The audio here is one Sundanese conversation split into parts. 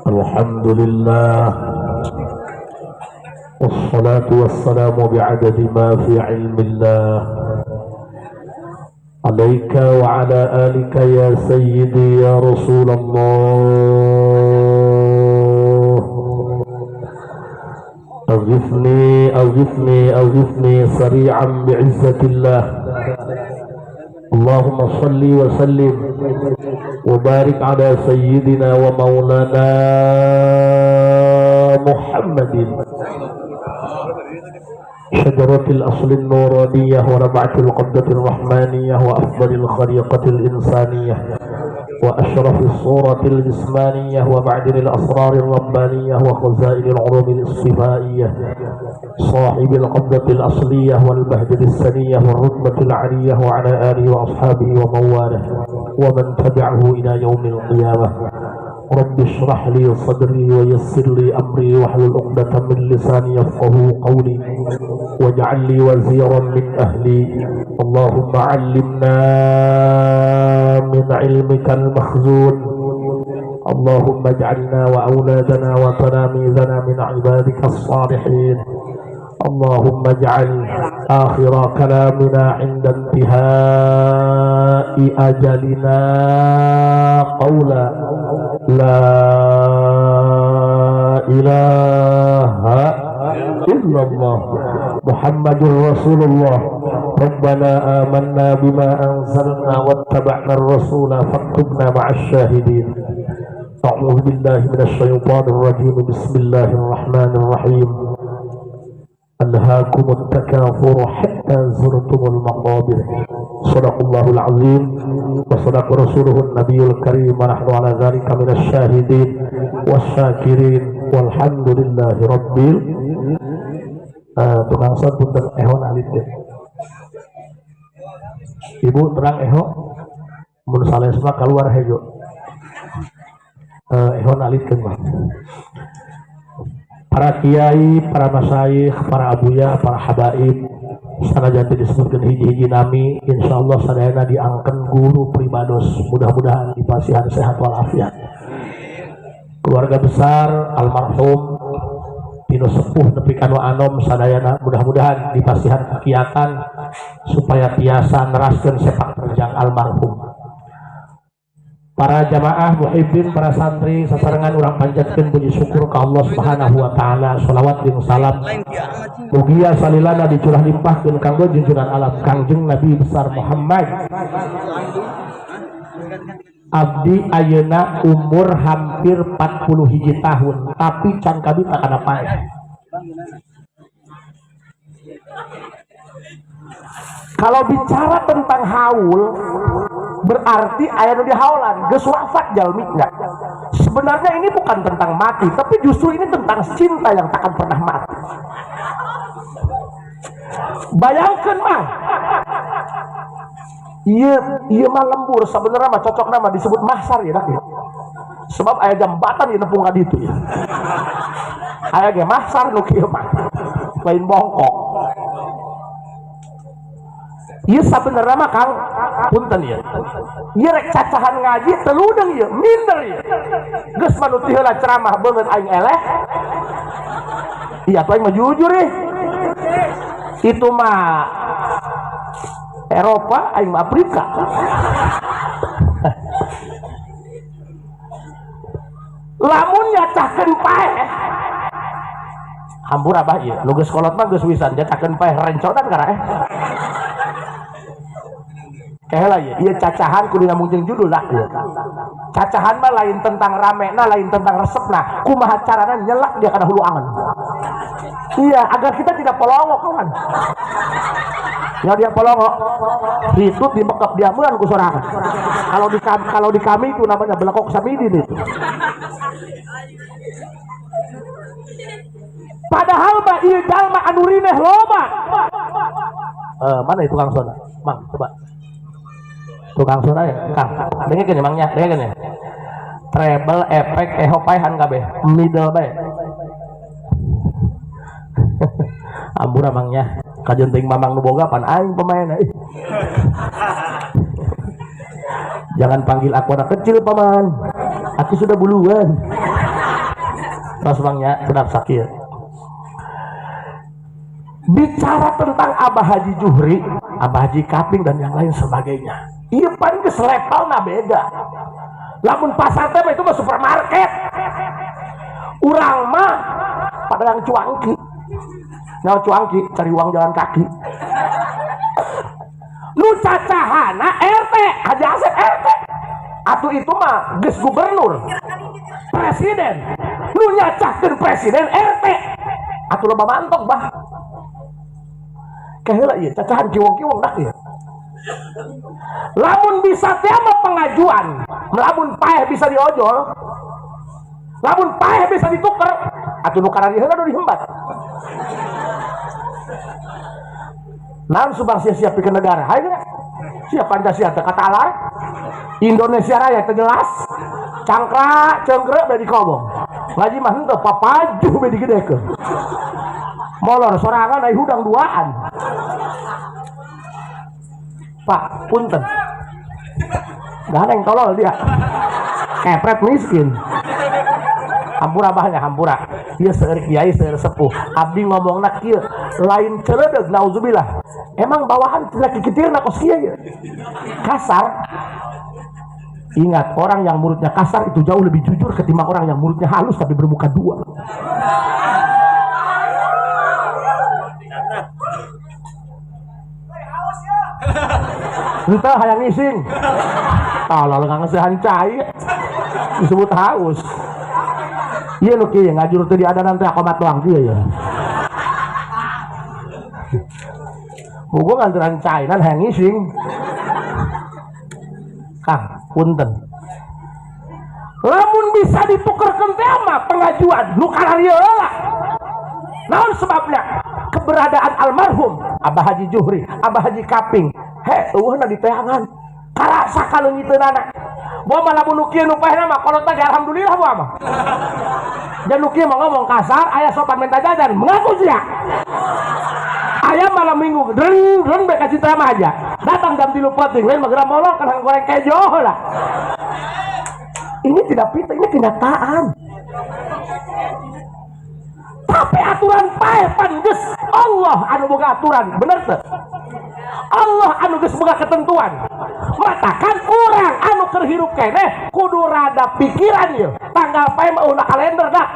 Alhamdulillah. Wassalatu wassalamu bi'adadi ma fi ilmillah. Alaika wa ala alika ya sayyidi ya Rasulullah. Aghithni aghithni aghithni sari'an bi'izzatillah. Allahumma salli wa sallim wa barik ala sayyidina wa maulana Muhammadin شجرة الأصل النورانية ونبعة القبضة الرحمانية وأفضل الخليقة الإنسانية وأشرف الصورة الجسمانية ومعدن الأسرار الربانية وخزائن العلوم الاصطفائية صاحب القبضة الأصلية والبهجة السنية والرتبة العلية وعلى آله وأصحابه ومواله ومن تبعه إلى يوم القيامة. رب اشرح لي صدري ويسر لي أمري واحلل عقدة من لساني يفقهوا قولي واجعل لي وزيرا من أهلي. اللهم علمنا من علمك المخزون. اللهم اجعلنا وأولادنا وتلاميذنا من عبادك الصالحين. اللهم اجعل آخر كلامنا عند انتهاء أجلنا قولا لا إله إلا الله محمد رسول الله. ربنا آمنا بما أنزلنا واتبعنا الرسول فاكتبنا مع الشاهدين. أعوذ بالله من الشيطان الرجيم. بسم الله الرحمن الرحيم. ألهاكم التكاثر حتى زرتم المقابر. صدق الله العظيم وصدق رسوله النبي الكريم ونحن على ذلك من الشاهدين والشاكرين والحمد لله رب. Tukang son punten eho alit deh. Ibu terang eho mun sales mah keluar hejo. Eho alitkeun mah. Para kiai, para masyayikh, para abuya, para habaib, sanajan teu disebutkeun hiji-hiji nami, insyaallah sadayana diangken guru pribados, mudah-mudahan dipasihan sehat walafiat. Keluarga besar almarhum tinu sepuh nepi ka nu anom sadayana mudah-mudahan dipasihan kekiatan supaya tiasa neraskeun sepak terjang almarhum. Para jamaah muhibbin, para santri sasarengan urang panjatkeun puji syukur ka Allah Subhanahu wa taala. Shalawat jeung salam mugia salilana dicurah limpahkeun kanggo junjungan alam Kangjeng Nabi besar Muhammad. Abdi ayeuna umur hampir 40 hiji tahun, tapi can kabita kana paeh. Kalau bicara tentang haul, berarti aya nu dihaulan, geus wafat jalmi nya. Sebenarnya ini bukan tentang mati, tapi justru ini tentang cinta yang takkan pernah mati. Bayangkan mah, iya mah lembur sebenarnya mah cocok nama disebut mahsar ya dak ya. Sebab aya jambatan ieu nepung ka ditu ya. Aya ge mahsar nu kieu mah, lain bongkok. Iya sebenarnya mah Kang punten ieu. Ieu rek cacahan ngaji teludeng ieu, minder ieu. Geus mah nu heula ceramah beungeut aing eleh. Iya atuh aing mah jujur ih. Itu mah Eropa, aing mah Afrika. Lamun nyacahkeun paeh. Hampura bah ieu, nu geus kolot mah geus wisan nyacahkeun paeh renconan kara eh. Keheula ieu, ieu cacahan kudu nyambung jeung judul lah ieu. Cacahan mah lain tentang ramena, lain tentang resepna, kumaha carana nyelak dia kana hulu angen. Iya, agar kita tidak polongok kawan. Ya dia polongok, hitut dibekep dia meuan ku sorangan. Kalau di kami itu namanya belekok samidin itu. Padahal mah ieu jalma anu rineh loba. Mana itu Kang Sona? Mang, coba. Tukang sona ya, Kang. Dengekeun emangnya, dengekeun ya. Treble, efek, eho paehan kabeh, middle bae. Ampura mangnya, kajeun teuing mamang nu boga pan aing pemainna. Jangan panggil aku anak kecil paman. Aku sudah buluan. Terus bangnya kedap sakit. Bicara tentang Abah Haji Juhri, Abah Haji Kaping dan yang lain sebagainya. Iya paling ke selepal nah beda. Lamun pasar teh itu mah supermarket. Urang mah pada yang cuangki. Nah cuangki cari uang jalan kaki. Nu cacahana RT, Haji Asep RT. Atuh itu mah geus gubernur, presiden. Nu nyacahkeun presiden RT. Atuh loba mantok bah. Kaheula ieu cacahan kiwong-kiwong dah ieu. Lamun bisa teh mah pengajuan, lamun paeh bisa diojol, lamun paeh bisa dituker, atuh nu karari heula nu dihembat. Naon subang sia-sia pikeun negara? Hayu sia Pancasila teu katalar. Indonesia Raya teu jelas. Cangkra cengkre bae dikobong. Ngaji mah henteu papaju bae digedekeun. Molor sorangan ai hudang duaan. Pak, punten. Gandeng tolol dia. Kepret miskin. Hampura abahnya, hampura. Ieu seueur kiai, seueur sepuh. Abdi ngomongna kieu, lain ceureudeg nauzubillah. Emang bawahan cenah kikitirna kos kieu ieu. Kasar. Ingat, orang yang mulutnya kasar itu jauh lebih jujur ketimbang orang yang mulutnya halus tapi bermuka dua. Entah hayang ngising. Tolol ngangesehan cai disebut haus. Iya nu kieu ngajur teu diadanan teh akomat doang kieu ya. Hugo nganteran cai nan hayang ngising. Kang, punten. Lamun bisa ditukerkeun teh mah pengajuan nu kararieu heula. Naon sebabnya? Keberadaan almarhum Abah Haji Juhri, Abah Haji Kaping. He, eueuhna diteangan. Karasa kaleungiteunana. Boa mah lamun nu kieu nu paehna mah kolot teh alhamdulillah boa mah. Dan nu kieu mah ngomong kasar, aya sopan minta jajan, mengaku sia. Aya malam minggu, dreng dreng bae ka citra mah aja. Datang jam 3 peuting, lain mah geura molok kana goreng kejo lah. Ini tidak pintar, ini kenyataan. Tapi aturan paeh pan geus Allah anu boga aturan, bener teu? Allah anu geus boga ketentuan. Matakan urang anu keur hirup keneh kudu rada pikiran ieu. Tanggal paeh mah ulah kalender dah.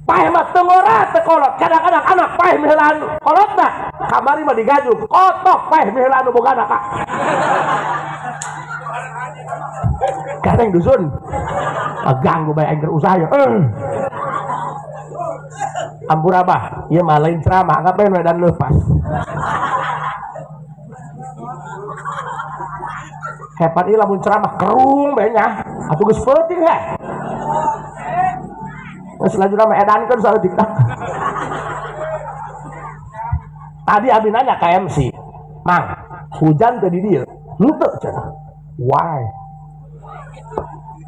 Paeh mah teu ngora teu kolot. Kadang-kadang anak paeh miheulaan kolotna, kamari mah digajuk. Kotok paeh miheulaan nu bogana ka. Kadang dusun ganggu bae aing keur usaha ya. Ampura bah, ieu mah lain ceramah, ngapain we dan leupas. Hebat ieu lamun ceramah kerung bae nya, atuh geus peuting he. Geus selanjutna mah edankeun saeutik tah. Tadi abi nanya ka MC, "Mang, hujan teu di dieu?" Henteu cenah. Why?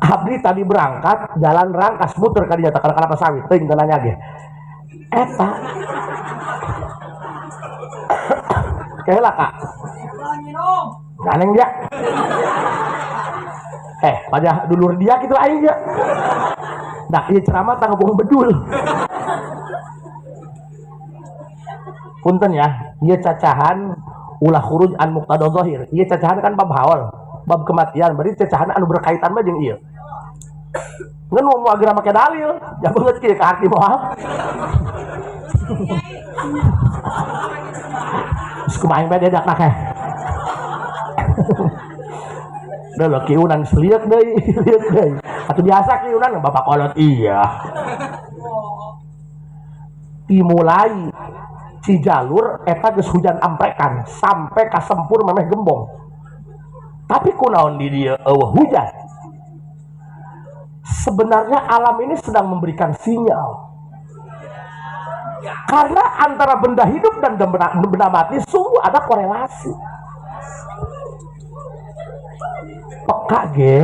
Abdi tadi berangkat jalan Rangkas muter ka dinya ka kelapa sawit, teuing teu nanya ge. Eta. Keheula Kak. Ganeng dia. Pada dulur dia kitu aing nya. Nah, ieu ceramah tangga bohong bedul. Punten ya, ieu cacahan ulah khuruj an muqtada zahir. Ieu cacahan kan bab haul, bab kematian, berarti cacahan anu berkaitan mah jeung ieu. Ngan mau agra make dalil, ja beungeut kieu ka hati moal. Geus kumaha bae dedak nak heh. Udah lo kiunan seliuk deui, liuk deui. Atuh biasa kiunan bapak kolot iya. Dimulai Cijalur eta geus hujan amprekan sampai ka Sempur memeh gembong. Tapi kunaon di dieu eueuh hujan. Sebenarnya alam ini sedang memberikan sinyal. Karena antara benda hidup dan benda mati sungguh ada korelasi. Peka ge.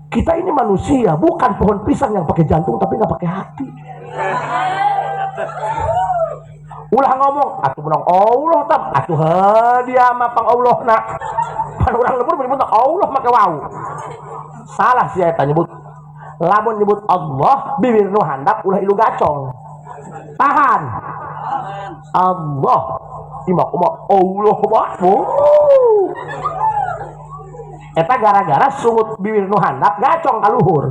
Kita ini manusia, bukan pohon pisang yang pakai jantung tapi nggak pakai hati. Ulah ngomong, atuh menang Allah tam, atuh dia mah pang Allah nak. Pan urang lembur menyebut Allah make wau. Salah sih eta nyebut. Lamun nyebut Allah bibir nu handap ulah ilu gacong. Tahan. Allah. Ima kumaha Allah mah. Eta gara-gara sungut bibir nu handap gacong ka luhur.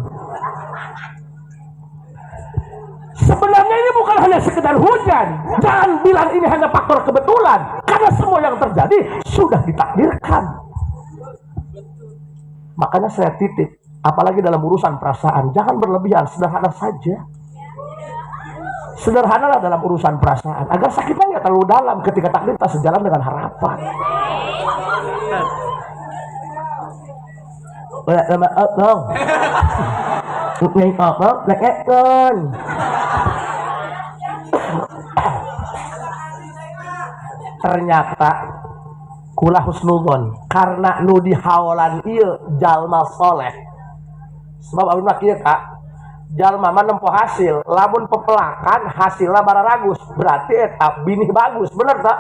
Sebenarnya ini bukan hanya sekedar hujan. Jangan bilang ini hanya faktor kebetulan, karena semua yang terjadi sudah ditakdirkan. Makanya saya titip, apalagi dalam urusan perasaan, jangan berlebihan, sederhana saja. Sederhanalah dalam urusan perasaan, agar sakitnya nggak terlalu dalam ketika takdir tak sejalan dengan harapan. Ternyata kula husnudzon karena nu dihaolan ieu jalma soleh. Sebab abdi mah kieu Kak, jalma mah nempo hasil, lamun pepelakan hasilna bararagus, berarti eta binih bagus, bener tak?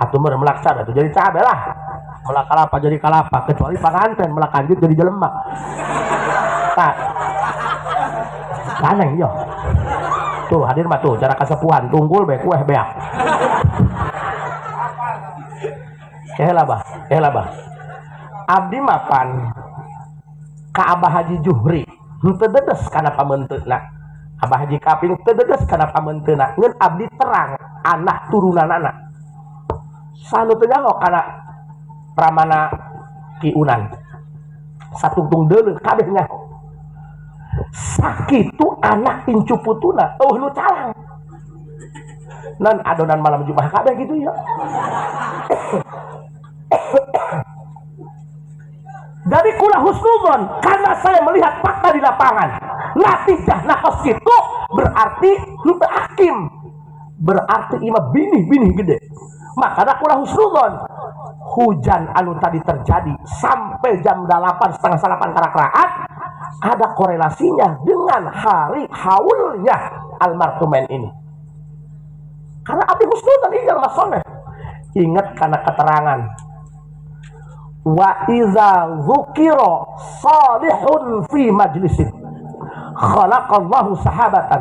Atuh meureun melak cabe atuh jadi cabe lah. Melak kalapa jadi kalapa, kecuali panganten melak kanjut jadi jelema. Tak. Aneh yo. Tuh hadir mah tuh cara kasepuhan tunggul bae kueh beak. Heula bah, heula bah. Abdi mapan ka Abah Haji Juhri henteu dedes kana pamenteuna. Abah Haji Kaping teu dedes kana pamenteuna. Ngeun abdi terang anak turunanana. Sanu teu nyaho kana pramana Ki Unan. Satungtung deuleu kabeh nyaho. Sakitu anak incu putuna eueuh nu calang. Nan adonan malam Jumat kabeh gitu ya. Jadi kula husnuzon karena saya melihat fakta di lapangan. Natijah nakos itu berarti henteu hakim. Berarti ima binih-binih gede. Makanya kula husnuzon. Hujan anu tadi terjadi sampai jam 8:30 karakraat ada korelasinya dengan hari haulnya almarhumen ini. Karena abdi husnuzon ini jalma soleh. Ingat karena keterangan wa iza dzukira salihun fi majlisin khalaqallahu sahabatan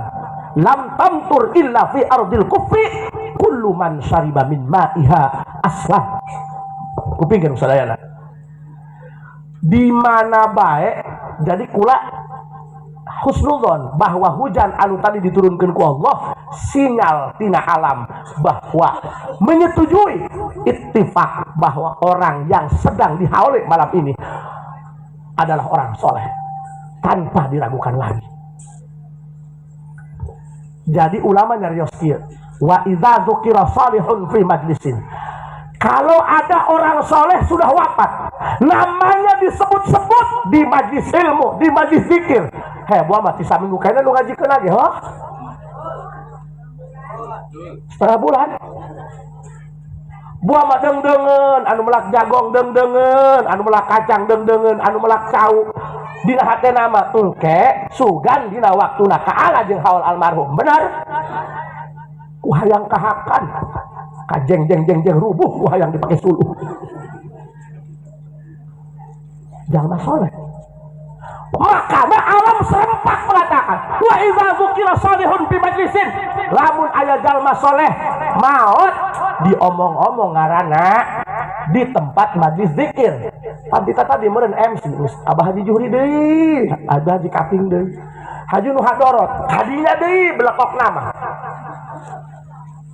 lam tamtur illa fi ardil kufri kullu man syariba min ma'iha aslam. Kupingkeun sadayana. Di mana bae jadi kula husnuzon bahwa hujan anu tadi diturunkan ku Allah sinyal tina alam bahwa menyetujui ittifaq bahwa orang yang sedang dihauli malam ini adalah orang soleh tanpa diragukan lagi. Jadi ulama nyarios kieu, wa idza dzukira salihun fi majlisin. Kalau ada orang soleh sudah wafat, namanya disebut-sebut di majlis ilmu, di majlis zikir. Heh, buah mati saminggu kayaknya nu ngajikeun lagi, hah? Setengah bulan. Buah mah deung-deungeun, anu melak jagong deung-deungeun, anu melak kacang deung-deungeun, anu melak cau. Dina hatena mah engke sugan dina waktuna kaala jeung haul almarhum. Benar? Ku hayang kahakan. Kajeng jeng jeng jeng rubuh ku hayang dipake suluh. Jangan soleh. Makanya alam serempak mengatakan wa idza dzukira salihun fi majlisin, lamun aya jalma soleh maot diomong-omong ngaranna di tempat majlis zikir. Tadi tadi meureun MC Abah Haji Juhri deui, Abah Haji Kaping deui, Haji Nu Hadorot kadinya deui belekok nama.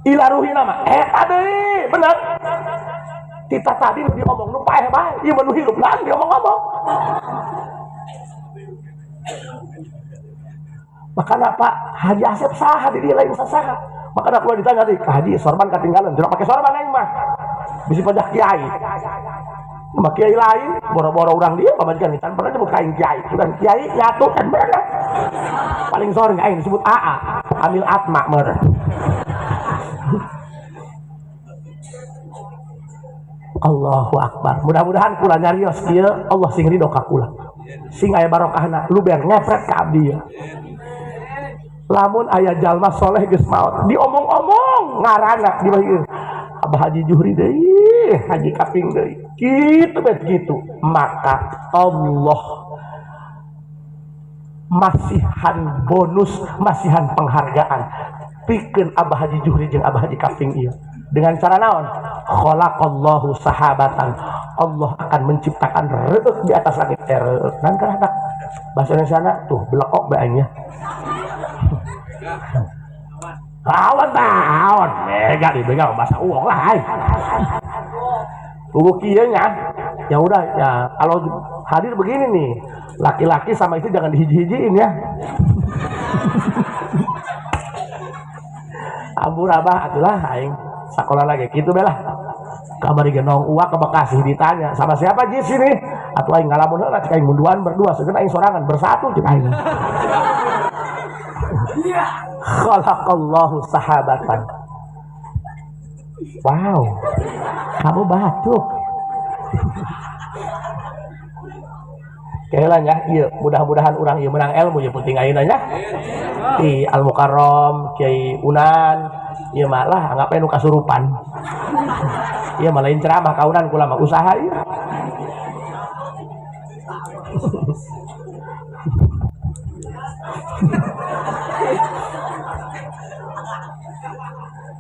Ilaruhi nama eta deui, bener. Tita tadi nu diomong nu paeh bae, ieu mah nu hirup lain diomong-omong. Makanya Pak Haji Asep saha di dieu lain sasaha. Makanya kalau ditanya tadi, Haji sorban ketinggalan, tidak pakai sorban aing mah. Bisi pajak kiai. Sama kiai lain, boro-boro urang dia pamajikan can pernah nyebut kain kiai. Urang kiai nyatu kan bener. Paling sore aing disebut AA, Amil Atma meureun. Allahu Akbar. Mudah-mudahan kula nyarios kieu Allah sing ridho ka kula. Sing aya barokahna luber ngepret ka abdi ya. Lamun aya jalma soleh geus maot diomong-omong ngaranna di Abah Haji Juhri deui, Haji Kaping deui. Kitu bet kitu. Maka Allah masihan bonus, masihan penghargaan pikeun Abah Haji Juhri jeung Abah Haji Kaping ieu. Dengan cara naon? Khalaqallahu sahabatan. Allah akan menciptakan reuk di atas langit. Reuk nan kana bahasa Indonesia na tuh belekok bae aing nya. Awan tah, awan. Mega dibegal bahasa uang lah aing. Tunggu kieu nya. Ya udah ya, kalau hadir begini nih, laki-laki sama istri jangan dihiji-hijiin ya. Ampun abah atulah aing sekolah lagi gitu belah. Kamari genong uak ke Bekasi ditanya sama siapa jis ini? Atuh aing ngalamun heula cek aing munduan berdua, segeun aing sorangan bersatu cek aing. Khalaqallahu sahabatan. Wow, kamu batuk. Keheula nya ieu mudah-mudahan urang ieu menang ilmu ieu penting ayeuna nya. Di Al Mukarram, Kiai Unan, ieu mah lah anggap nu kasurupan. Ieu mah lain ceramah ka Unan kula mah usaha ieu.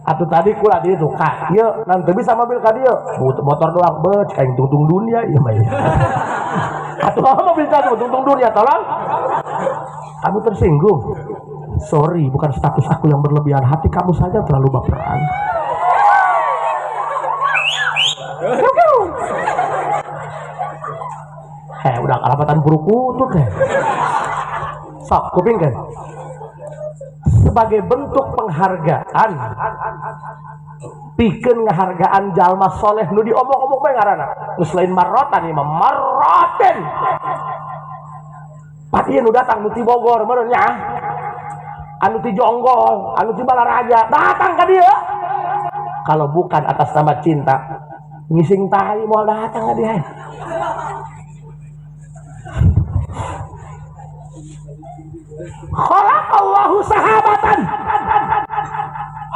Atuh tadi kula di itu ka ieu nan teu bisa mobil ka dieu motor doang beuh cek aing tungtung dunia ieu mah. Atuh mobil tadi tungtung dunia tolong. Kamu tersinggung. Sorry, bukan status aku yang berlebihan, hati kamu saja terlalu baperan. Heh, udah kalapatan buruk kutut deh. Sok kuping kan. Sebagai bentuk penghargaan, pikeun ngahargaan jalma soleh nu diomong-omong bae ngaranna. Nu selain marotan ieu mah maroten. Pati nu datang nu ti Bogor meureun nya. Anu ti Jonggol, anu ti Balaraja, datang ka dieu. Kalau bukan atas nama cinta, ngising tai moal datang ka dieu. Khalaqallahu sahabatan.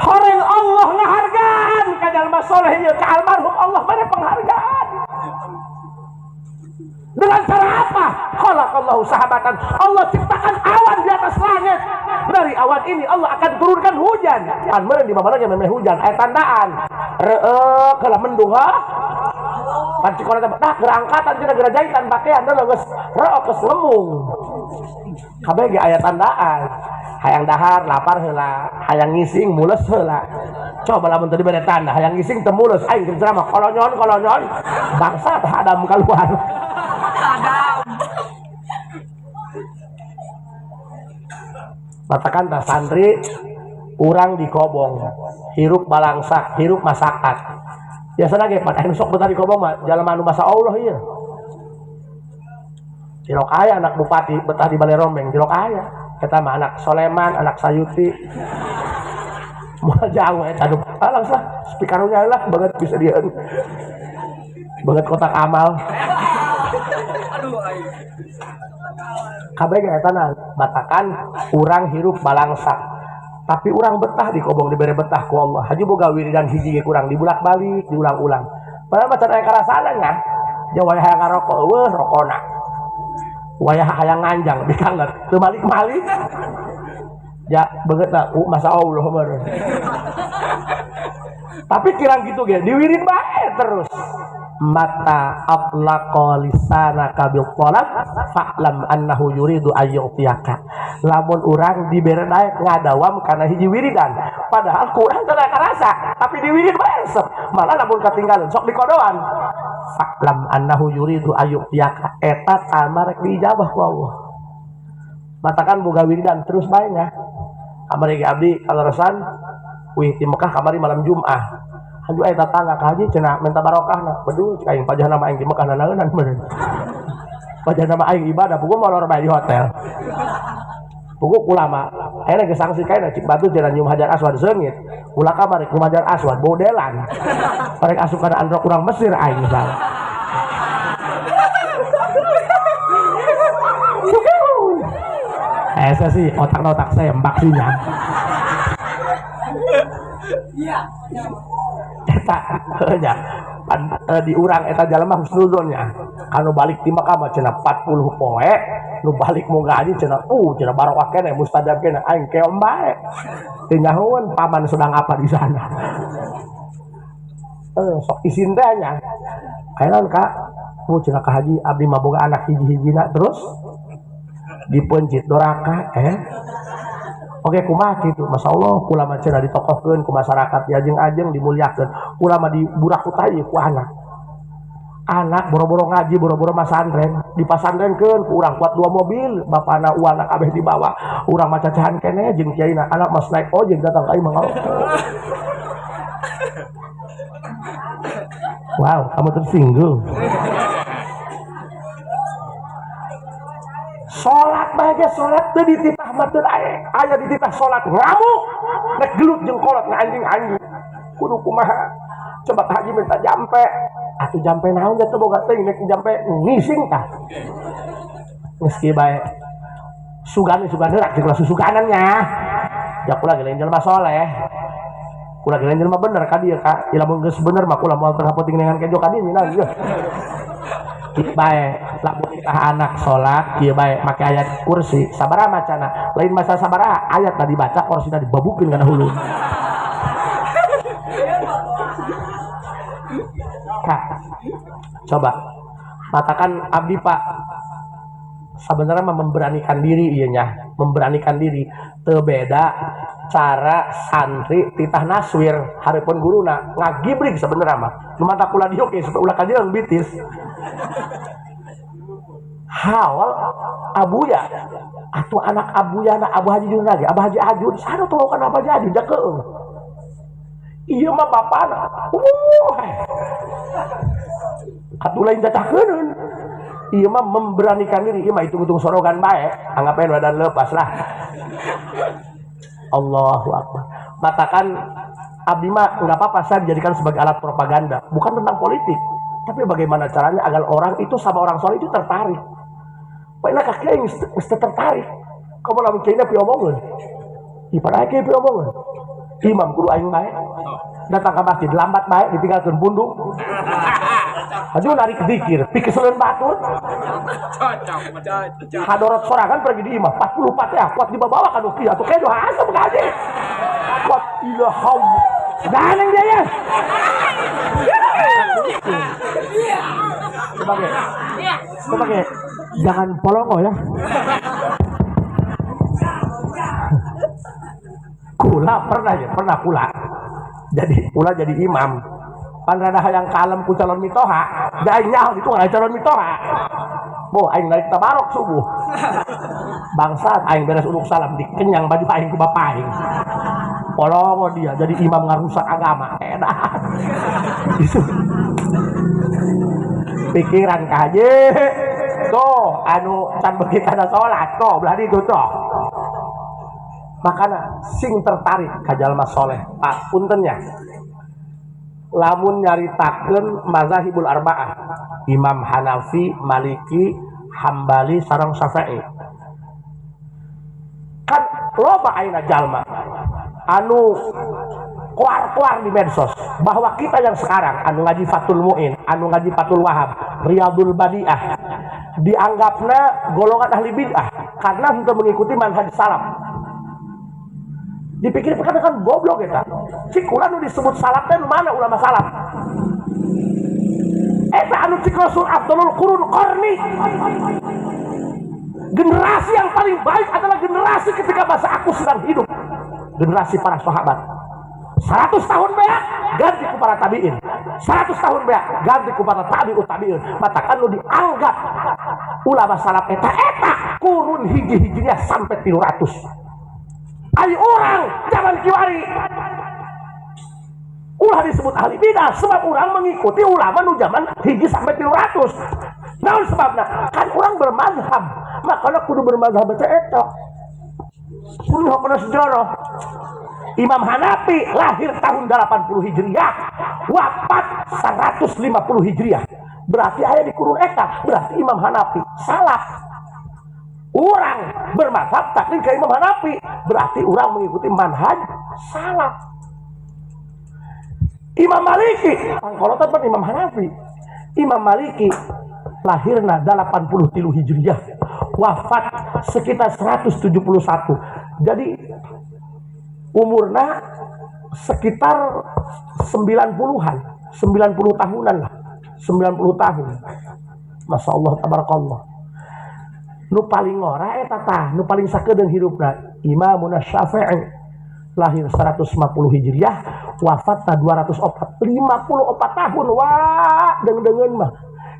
Horeng Allah ngahargaan ka jalma soleh ieu, ka almarhum Allah mere penghargaan. Dengan cara apa? Khalaqallahu sahabatan. Allah ciptakan awan di atas langit. Dari awan ini Allah akan turunkan hujan. Kan meureun di mana ge memeh hujan, aya tandaan. Reueuk heula mendung ha. Pan cikona teh dah gerangkatan cenah gerajaitan pakaian deuleu geus reueuk geus lemung. Kabeh ge aya tandaan. Hayang dahar lapar heula, hayang ngising mules heula. Coba lamun tadi bere tanda, hayang ngising teu mules aing keur ceramah kolonyon-kolonyon bangsa teh adam kaluar. Adam. Matakan tah santri urang dikobong, hirup balangsak, hirup masakat. Biasana ge pan anu sok betah dikobong mah jalma anu masa Allah ieu. Cilok aya anak bupati betah di Balai Rombeng, cilok aya. Eta mah anak Soleman, anak Sayuti. Moal jauh eta aduh. Alah lah, speakernya lah banget bisa dia. Banget kotak amal. Aduh aing. Kabeh ge eta na matakan urang hirup balangsak. Tapi urang betah di kobong dibere betah ku Allah. Haji boga wiridan hiji ge kurang dibulak-balik, diulang-ulang. Padahal macan aya karasana nya. Ja wayah hayang ngarokok eueuh rokona. Wayah hayang nganjang dikanget teu malik-malik. Ja beungeutna masa Allah meureun. Tapi kirang kitu ge diwirid bae terus. Mata atlaqa lisanaka bil talab fa'lam annahu yuridu ayyutiyaka. Lamun urang dibere daek ngadawam kana hiji wiridan, padahal kurang teu karasa, tapi diwirid bae resep. Malah lamun katinggalan sok dikodoan. Fa'lam annahu yuridu ayyutiyaka. Eta tama rek diijabah ku Allah. Matakan boga wiridan terus bae nya. Kamari ge abdi kaleresan wih di Mekah kamari malam Jumat. Haji aya tatangga ka haji cenah minta barokahna. Beduh cik aing pajahna mah aing di Mekah nanaeunan bener. Pajahna mah aing ibadah puguh molor bae di hotel. Puguh ulama ayeuna geus sanksi kaena cik batu cenah nyium Hajar Aswad seungit. Ulah kamari nyium Hajar Aswad bodelan. Parek asup kana androk urang Mesir aing misalnya. Saya sih otak-otak saya mbak sih nya. Iya. Eta nya di urang eta jalma husnuzonnya. Anu balik ti Mekah mah cenah 40 poe, nu balik mau ngaji cenah cenah barokah keneh mustajab keneh aing keom bae. Teu nyahoeun paman sedang apa di sana. Sok isin teh nya. Aya naon Kak? Cenah ka haji abdi mah boga anak hiji-hijina terus dipencit doraka Oke kumaha kitu, Masya Allah kula mah cenah ditokohkeun ku masyarakat diajeng-ajeng dimuliakeun. Kula mah diburak ku tai ku anak. Anak boro-boro ngaji, boro-boro masantren, dipasantrenkeun ku urang kuat 2 mobil, bapana uana kabeh dibawa. Urang mah cacahan keneh jeung kiaina, anak mas naik ojek datang ka imah. Wow, kamu tersinggung. Salat bae ge salat teu dititah mah teu aya dititah salat ngamuk rek gelut jeung kolot anjing-anjing kudu kumaha coba ka haji minta jampe atuh jampe naon teh boga teuing rek jampe ngising tah geus kieu bae sugan sugan heula jeung susuganan nya ya kula ge lain jelema soleh kula ge lain jelema bener ka dieu ka lamun geus bener mah kula moal terhapoting dengan kejo ka dieu nya bae lamun titah anak salat kieu bae make ayat kursi sabaraha macana lain masa sabaraha ayat tadi dibaca kursina dibabukeun kana hulu. Kak, coba matakan abdi Pak sebenarnya memberanikan diri ieu nya memberanikan diri teu beda cara santri titah naswir hareupeun guruna ngagibrig sebenarnya mah nu mata kula dieu ge supaya ulah kajeung bitis. Hawal abuya atau anak abuya anak Abu Haji Jun lagi Abu Haji Ajun sana tuh kan Abu Haji Ajun jakeung ieu mah bapana atuh lain cacahkeun ieu mah memberanikan diri ieu mah hitung-hitung sorogan bae anggap bae badan lepas lah. Allahu Akbar. Matakan abdi mah enggak apa-apa saya dijadikan sebagai alat propaganda bukan tentang politik tapi bagaimana caranya agar orang itu sama orang soleh itu tertarik. Pak kaki aing mesti tertarik. Kamu lamun kiai pi omongeun. Di pada kiai pi omongeun. Imam kudu aing bae. Datang ke masjid lambat bae ditinggalkeun bundung. Aduh narik zikir, pikeseleun batur. Hadorot sorangan pergi di imah 44 ya, kuat dibawa ka nu kieu atuh kejo asem ka haji. Kuat ilham. Ganeng dia ya. Sebagai jangan polongo ya. Kula pernah ya, pernah kula. Jadi kula jadi imam. Pan rada hayang kalem ku calon mitoha, da aing nyaho itu nggak calon mitoha. Boh aing narik tabarok subuh. Bangsat aing beres uluk salam dikenyang baju aing ku bapak aing. Polongo dia jadi imam ngarusak agama. Edan. Pikiran kaje tuh anu can beuki kana salat tuh belah ditu tuh. Makana sing tertarik ka jalma soleh Pak puntennya lamun nyaritakeun mazahibul arba'ah Imam Hanafi, Maliki, Hambali sareng Syafi'i kan loba ayeuna jalma anu koar-koar di medsos bahwa kita yang sekarang anu ngaji Fathul Mu'in, anu ngaji Fathul Wahab, Riyadul Badiah dianggapna golongan ahli bid'ah karena untuk mengikuti manhaj salaf. Dipikir kan kan goblok eta. Cik kula nu disebut salaf teh mana ulama salaf? Eta anu cik Rasul afdalul qurun qarni. Generasi yang paling baik adalah generasi ketika masa aku sedang hidup. Generasi para sahabat. 100 tahun beak ganti ku para tabiin. 100 tahun beak ganti ku para tabiut tabiin. Matakan lu dianggap ulama salaf eta eta kurun hiji-hijinya sampai 300. Ayo orang zaman kiwari ulah disebut ahli bidah sebab orang mengikuti ulama nu zaman hiji sampai 300. Naon sebabna? Kan orang bermazhab. Makanya kudu bermazhab teh eta. Kudu hokona sejarah. Imam Hanafi lahir tahun 80 Hijriah, wafat 150 Hijriah. Berarti aya di kurun eta, berarti Imam Hanafi salaf. Orang bermazhab taklid ke Imam Hanafi, berarti orang mengikuti manhaj salaf. Imam Maliki pangkolotan pan Imam Hanafi. Imam Maliki lahirna 83 Hijriah, wafat sekitar 171. Jadi umurna sekitar 90-an, 90 tahunan lah, 90 tahun. Masya Allah, tabarakallah. Nu paling ngora eta tah, nu paling sakedeung hirupna Imamuna Syafi'i, lahir 150 Hijriah, wafatna 204, 54 tahun. Wah, deung-deungeun mah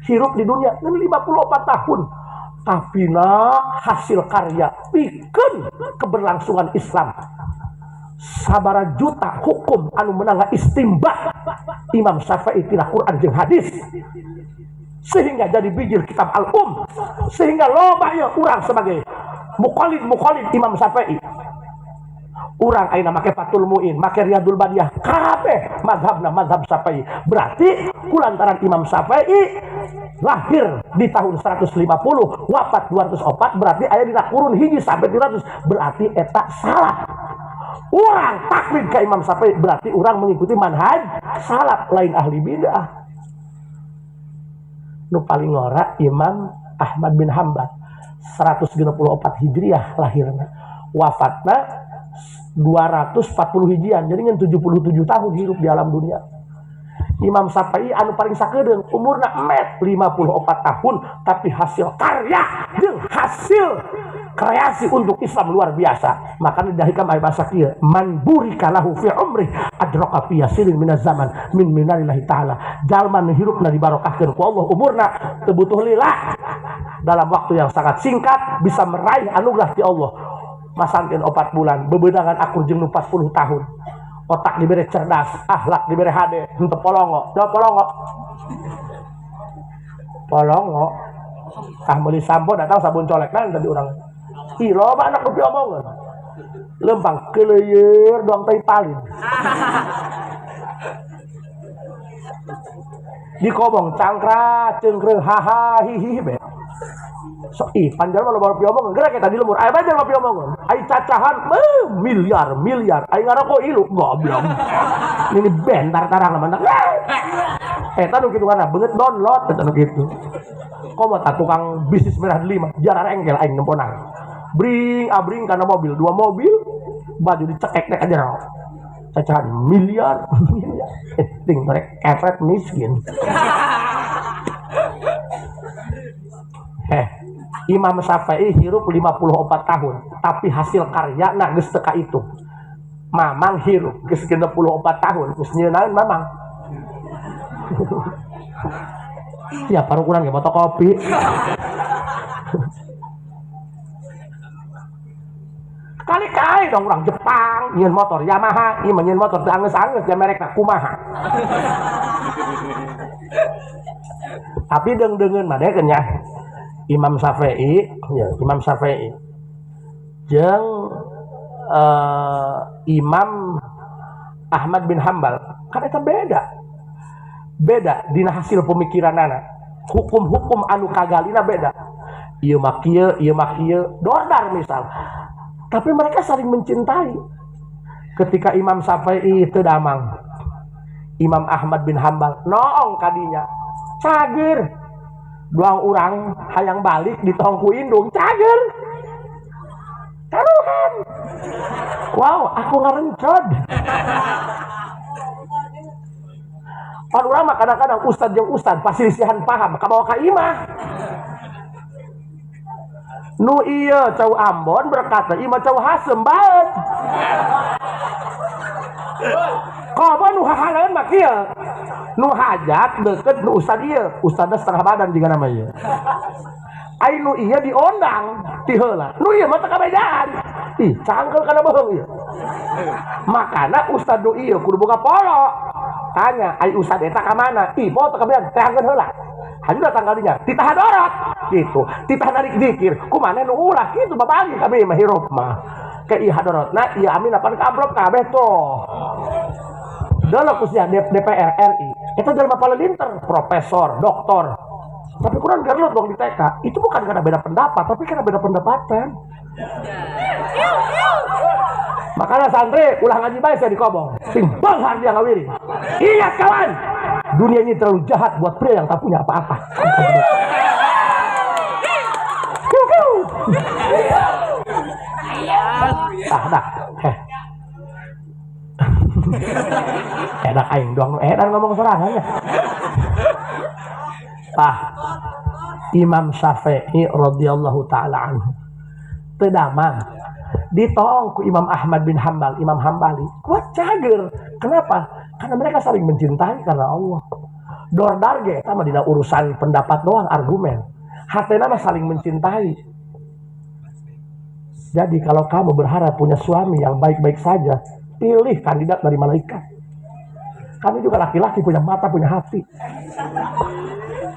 hirup di dunia 54 tahun. Tapi na hasil karya pikeun keberlangsungan Islam. Sabara juta hukum anu menang istimbat Imam Syafi'i tina Quran jeung hadis, sehingga jadi bijil kitab Al-Um, sehingga loba ieu urang sebagai muqallid Imam Syafi'i. Urang ayeuna make Fathul Muin, make Riyadul Badiah, kabeh mazhabna mazhab Syafi'i. Berarti kulantaran Imam Syafi'i lahir di tahun 150, wafat 204, berarti aya dina kurun hiji sampai 200, berarti eta salah. Urang taklid ka Imam Syafi'i berarti urang mengikuti manhaj salaf, lain ahli bidah. Nu paling ngora Imam Ahmad bin Hanbal 164 Hijriah lahirna, wafatna 240 hijian, jadi ngan 77 tahun hidup di alam dunia. Imam Syafi'i anu paling sakedeung umurna met 54 tahun, tapi hasil karya jeung hasil kreasi untuk Islam luar biasa. Makanya dari hikam aya bahasa kieu, man burika lahu fi umrih adraka fi yasirin minaz zaman min minalillahi taala. Jalma nu hirupna dibarokahkeun ku Allah umurna teu butuh lila, dalam waktu yang sangat singkat bisa meraih anugerah ti Allah. Masantin 4 bulan bebedangan akur jeung nu 40 tahun. Otak diberi cerdas, akhlak diberi hade, henteu polongo, jawab polongo. Polongo. Tah meuli sampo datang sabun colek kan tadi urang. Ih, loba anak kopi omongan. Lempang keleyeur doang tai palin. Dikobong cangkra cengkreng haha hihi be. Sok ih panjang mah loba omongan, gerak eta di lemur. Aya banyak loba omongan. Ai cacahan miliar miliar. Ai ngaroko ilu goblok. Ini bentar tarang mana. Eta nu kitu kana beungeut download eta nu kitu. Komo ta tukang bisnis merah lima jarar engkel aing nemponang. Bring abring karena mobil, 2 mobil, baju dicekek nek aja. Cacahan miliar, miliar. Ting mereka kepret miskin. Imam Syafi'i hirup 54 tahun, tapi hasil karya na geus teu ka itu. Mamang hirup geus 64 tahun, geus nyeunaeun mamang. Ya paru kurang ge fotokopi. Kali-kali dong orang Jepang nyeun motor Yamaha, ieu mah nyeun motor teu anggeus-anggeus ja merekna kumaha. Tapi deung-deungeun mah dekeun nya. Imam Syafi'i, ya Imam Syafi'i jeung Imam Ahmad bin Hanbal kan eta beda. Beda dina hasil pemikiranana. Hukum-hukum anu kagalina beda. Ieu mah kieu, ieu mah kieu, dordar misal. Tapi mereka saling mencintai. Ketika Imam Syafi'i teu damang, Imam Ahmad bin Hanbal noong kadinya, cager. Duang urang hayang balik di tong ku indung, cager. Taruhan. Wow, aku ngarencod. Pan urang mah kadang-kadang ustad jeung ustad pasilisihan paham kabawa ka imah. Nu iya cau Ambon berkata imah cau Hasem baet. Komo nu hahaleun mah kieu. Nu hajat deket nu ustad ieu, ustadna setengah badan juga namanya. Ai nu ieu diondang ti heula. Nu ieu mah teu kabejaan. Ih, cangkel kana bohong ieu. Makana ustad nu ieu kudu boga polo. Tanya, ai ustad eta ka mana? Ih, poho teu kabejaan, teangkeun heula. Haju datang kalinya, titah dorot gitu, titah narik dikir, kumana nu ulah gitu babagi kami mah hirup mah. Ke ieu hadorotna, ieu amin apan ka amplop kabeh tuh. Delok usia DPR RI, eta jelema paling pinter, profesor, doktor. Tapi kurang gerlut dong di TK. Itu bukan karena beda pendapat, tapi karena beda pendapatan. Makanya santri ulah ngaji bae saya dikobong. Sing beunghar dia ngawiri. Ingat kawan, dunia ini terlalu jahat buat pria yang tak punya apa-apa. Ah, dah. Enak aing doang, enak ngomong sorangan ya. Tah, Imam Syafi'i radhiyallahu taala anhu. Teu damang ditoong ku Imam Ahmad bin Hambal, Imam Hambali, kuat cager. Kenapa? Karena mereka saling mencintai karena Allah. Dordar ge eta mah dina urusan pendapat doang, argumen. Hatena mah saling mencintai. Jadi kalau kamu berharap punya suami yang baik-baik saja, pilih kandidat dari malaikat. Kami juga laki-laki punya mata, punya hati.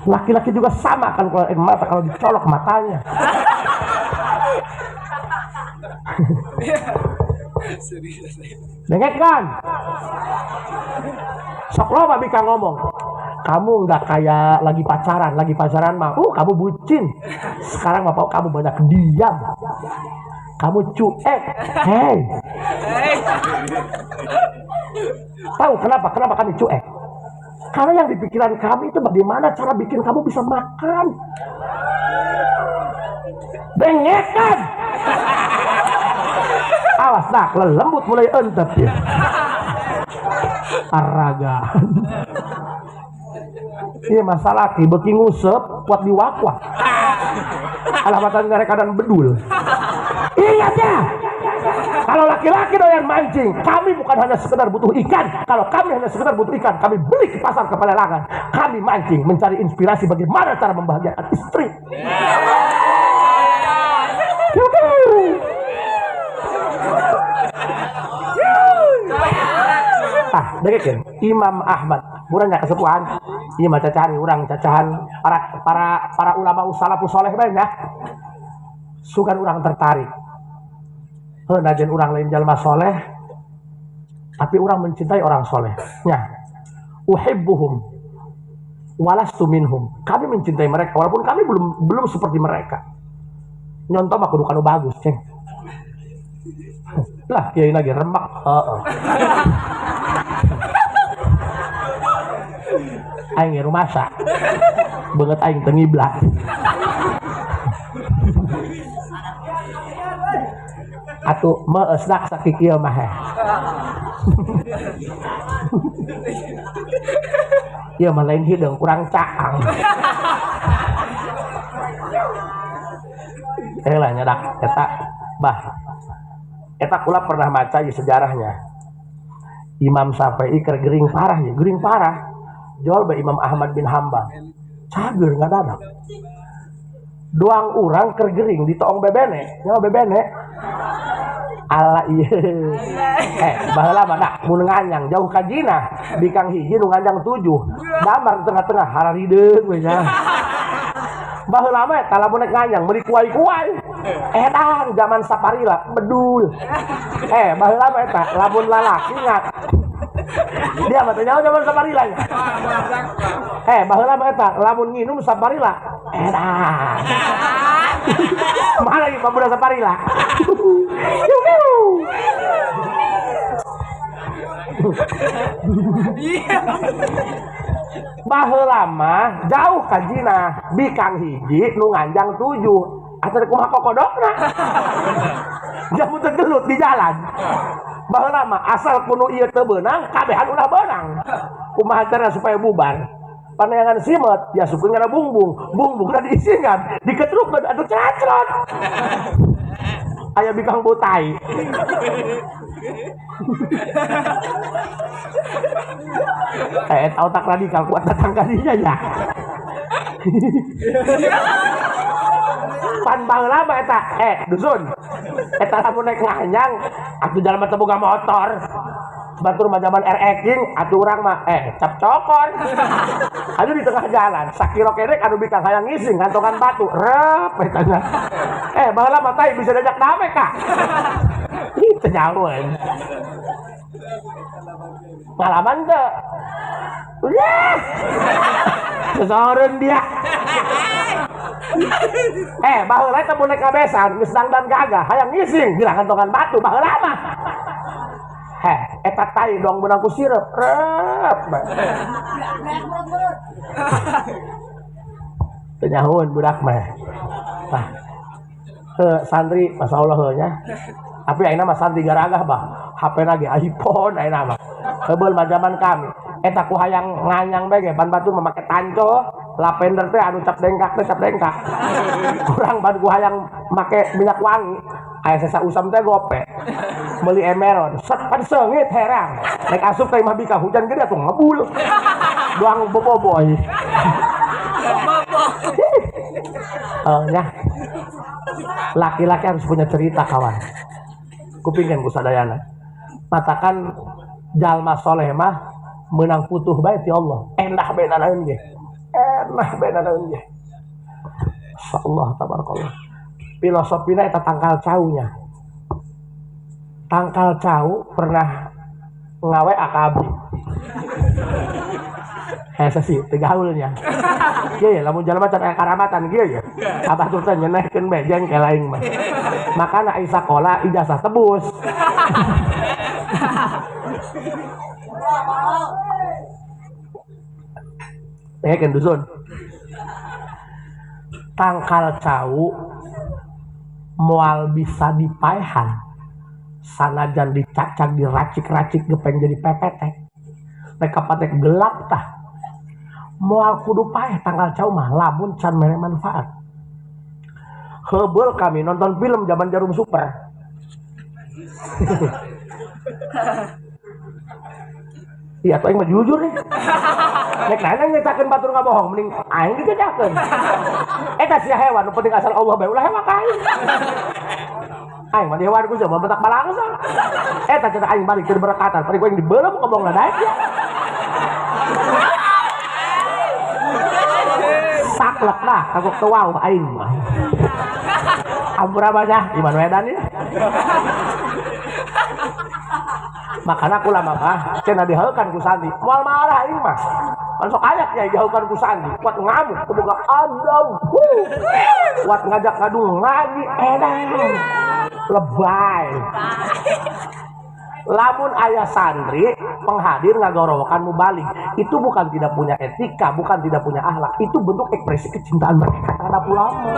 Laki-laki juga sama kan kalau mata kalau dicolok matanya. Dengar kan? Sok loba bika ngomong. Kamu nggak kayak lagi pacaran mah, kamu bucin. Sekarang mah kamu banyak diam. Kamu cuek. Hei. Tahu kenapa? Kenapa kami cuek? Karena yang di pikiran kami itu bagaimana cara bikin kamu bisa makan. Bengekan. Awas dah, lembut mulai entep ya. Araga. Iya masalah ki beuki ngusep kuat diwakwah. Alamatan ngarekadan bedul. Ingat ya, kalau laki-laki doyan mancing, kami bukan hanya sekedar butuh ikan. Kalau kami hanya sekedar butuh ikan, kami beli ke pasar ke pelelangan. Kami mancing mencari inspirasi bagaimana cara membahagiakan istri. Ah, dengerin Imam Ahmad, burangnya kesepuhan. Ieu mah cacahan urang cacahan para ulama salafus soleh bae nya. Sugan urang tertarik. Heuh najan urang lain jalma soleh, tapi urang mencintai orang soleh. Nya. Uhibbuhum walastu minhum. Kami mencintai mereka walaupun kami belum seperti mereka. Nyontoh mah kudu kanu bagus, ceng. Lah kiai lagi remak. Heeh. Aing ge rumasa. Beungeut aing teu ngiblat. Atuh meusdak sakikieu mah. Ieu mah lain hideung kurang caang. Lah nyadak eta bah. Eta kula pernah maca di sejarahnya. Imam Syafi'i keur gering parah ya, gering parah. Jual ba Imam Ahmad bin Hambal. Cager ngadadak. Doang urang keur gering ditoong bebene, nyawa bebene. Ala ieu. Baheula mah dah mun nganyang jauh ka jina, bikang hiji nu nganyang 7. Damar di tengah-tengah hararideung we nya. Baheula mah eta lamun rek nganyang meuli kuai-kuai. Edan zaman saparila bedul. Baheula mah eta lamun lalaki ngat. Dia mah teh nyaho zaman saparila nya. Baheula mah eta lamun nginum saparila. Edan. Mana ieu pemuda saparila? Baheula mah jauh ka jina, bikang hiji nu nganjang 7. Atuh kumaha kokodokna? Jamu teu gelut di jalan. Baheula mah asal kuno ieu teu beunang, kabehan ulah beunang. Kumaha cara supaya bubar? Paneangan simet, ya suku ngana bungbung, bungbungna diisingan, diketrukkeun atuh cracrot. Aya bikang botai. Otak radikal kuat datang kadinya ya. Pan baheula mah eta, dusun. Eta lamun naik nganyang, atuh jalma teu boga motor. Batur mah zaman RX-ing, atuh urang mah cap cokor. Anu di tengah jalan, sakiro kerek anu bikang hayang ngising kantongan batu, rep eta nya. Baheula mah tai bisa diajak dame ka. Ih, teu nyahoeun. Pengalaman teu? Yes. Sesoreun dia. Baheula teh mun naik ngabesan geus dangdan gagah, hayang ngising, geura kantongan batu baheula mah. Eta tai dong beunang ku sireup. Rep. Teu nyahoeun budak mah. Tah. Heuh santri masyaallah heuh nya. Tapi ayeuna mah santri garagah bah. HP-na ge iPhone ayeuna mah. Heubeul mah zaman kami. Eta ku hayang nganyang bae ge ban batur mah make tanco, lavender teh anu cap dengkak teh cap dengkak. Kurang ban ku hayang make minyak wangi. Aya sesa usam teh gope. Meuli emeron, set pan seungit herang. Rek asup ka imah bika hujan gede atuh ngebul. Doang boboboy. Nya. Laki-laki harus punya cerita kawan. Kupingkeun ku sadayana. Matakan jalma soleh mah menang putuh bae ti Allah. Endah bae nanaeun ge. Enah bae nanaeun ge. Insyaallah tabarakallah. Filosofina eta tangkal caunya. Tangkal cau pernah ngawe akabi. Hese sih teu gaulnya. Kieu ya lamun jalma can aya karamatan kieu ya. Abah tuh teh nyenehkeun bae jengkel aing mah. Makana ai sakola ijazah tebus. Dengekeun dusun. Tangkal cau moal bisa dipaehan sanajan dicacag diracik-racik gepeng jadi pepetek. Rek kapatek gelap tah. Moal kudu paeh tangkal cau mah lamun can mere manfaat. Heubeul kami nonton film zaman Jarum Super. Iya, tuh aing mah jujur nih. Nek nanya nyetakeun batur ngabohong, mending aing digejakeun. Eta sia hewan, nu penting asal Allah bae ulah hewan ka aing. Aing mah di hewan ku mah bentak balangsa. Eta cenah aing balik keur berekatan, paling ku aing dibeuleum ngomong daek ya. Saklek lah, kagok teu wau aing mah. Ampura banyak, Iman Wedan ya. Makanya aku lama mah cenah dihaulkan ku santri moal marah aing mah. Pan sok aya kiai dihaulkan ku santri kuat ngamuk teu boga adab. Kuat ngajak ngadu ngaji edan. Lebay. Lamun ayah santri penghadir ngagorowokan mubalig, itu bukan tidak punya etika, bukan tidak punya akhlak, itu bentuk ekspresi kecintaan mereka terhadap ulama.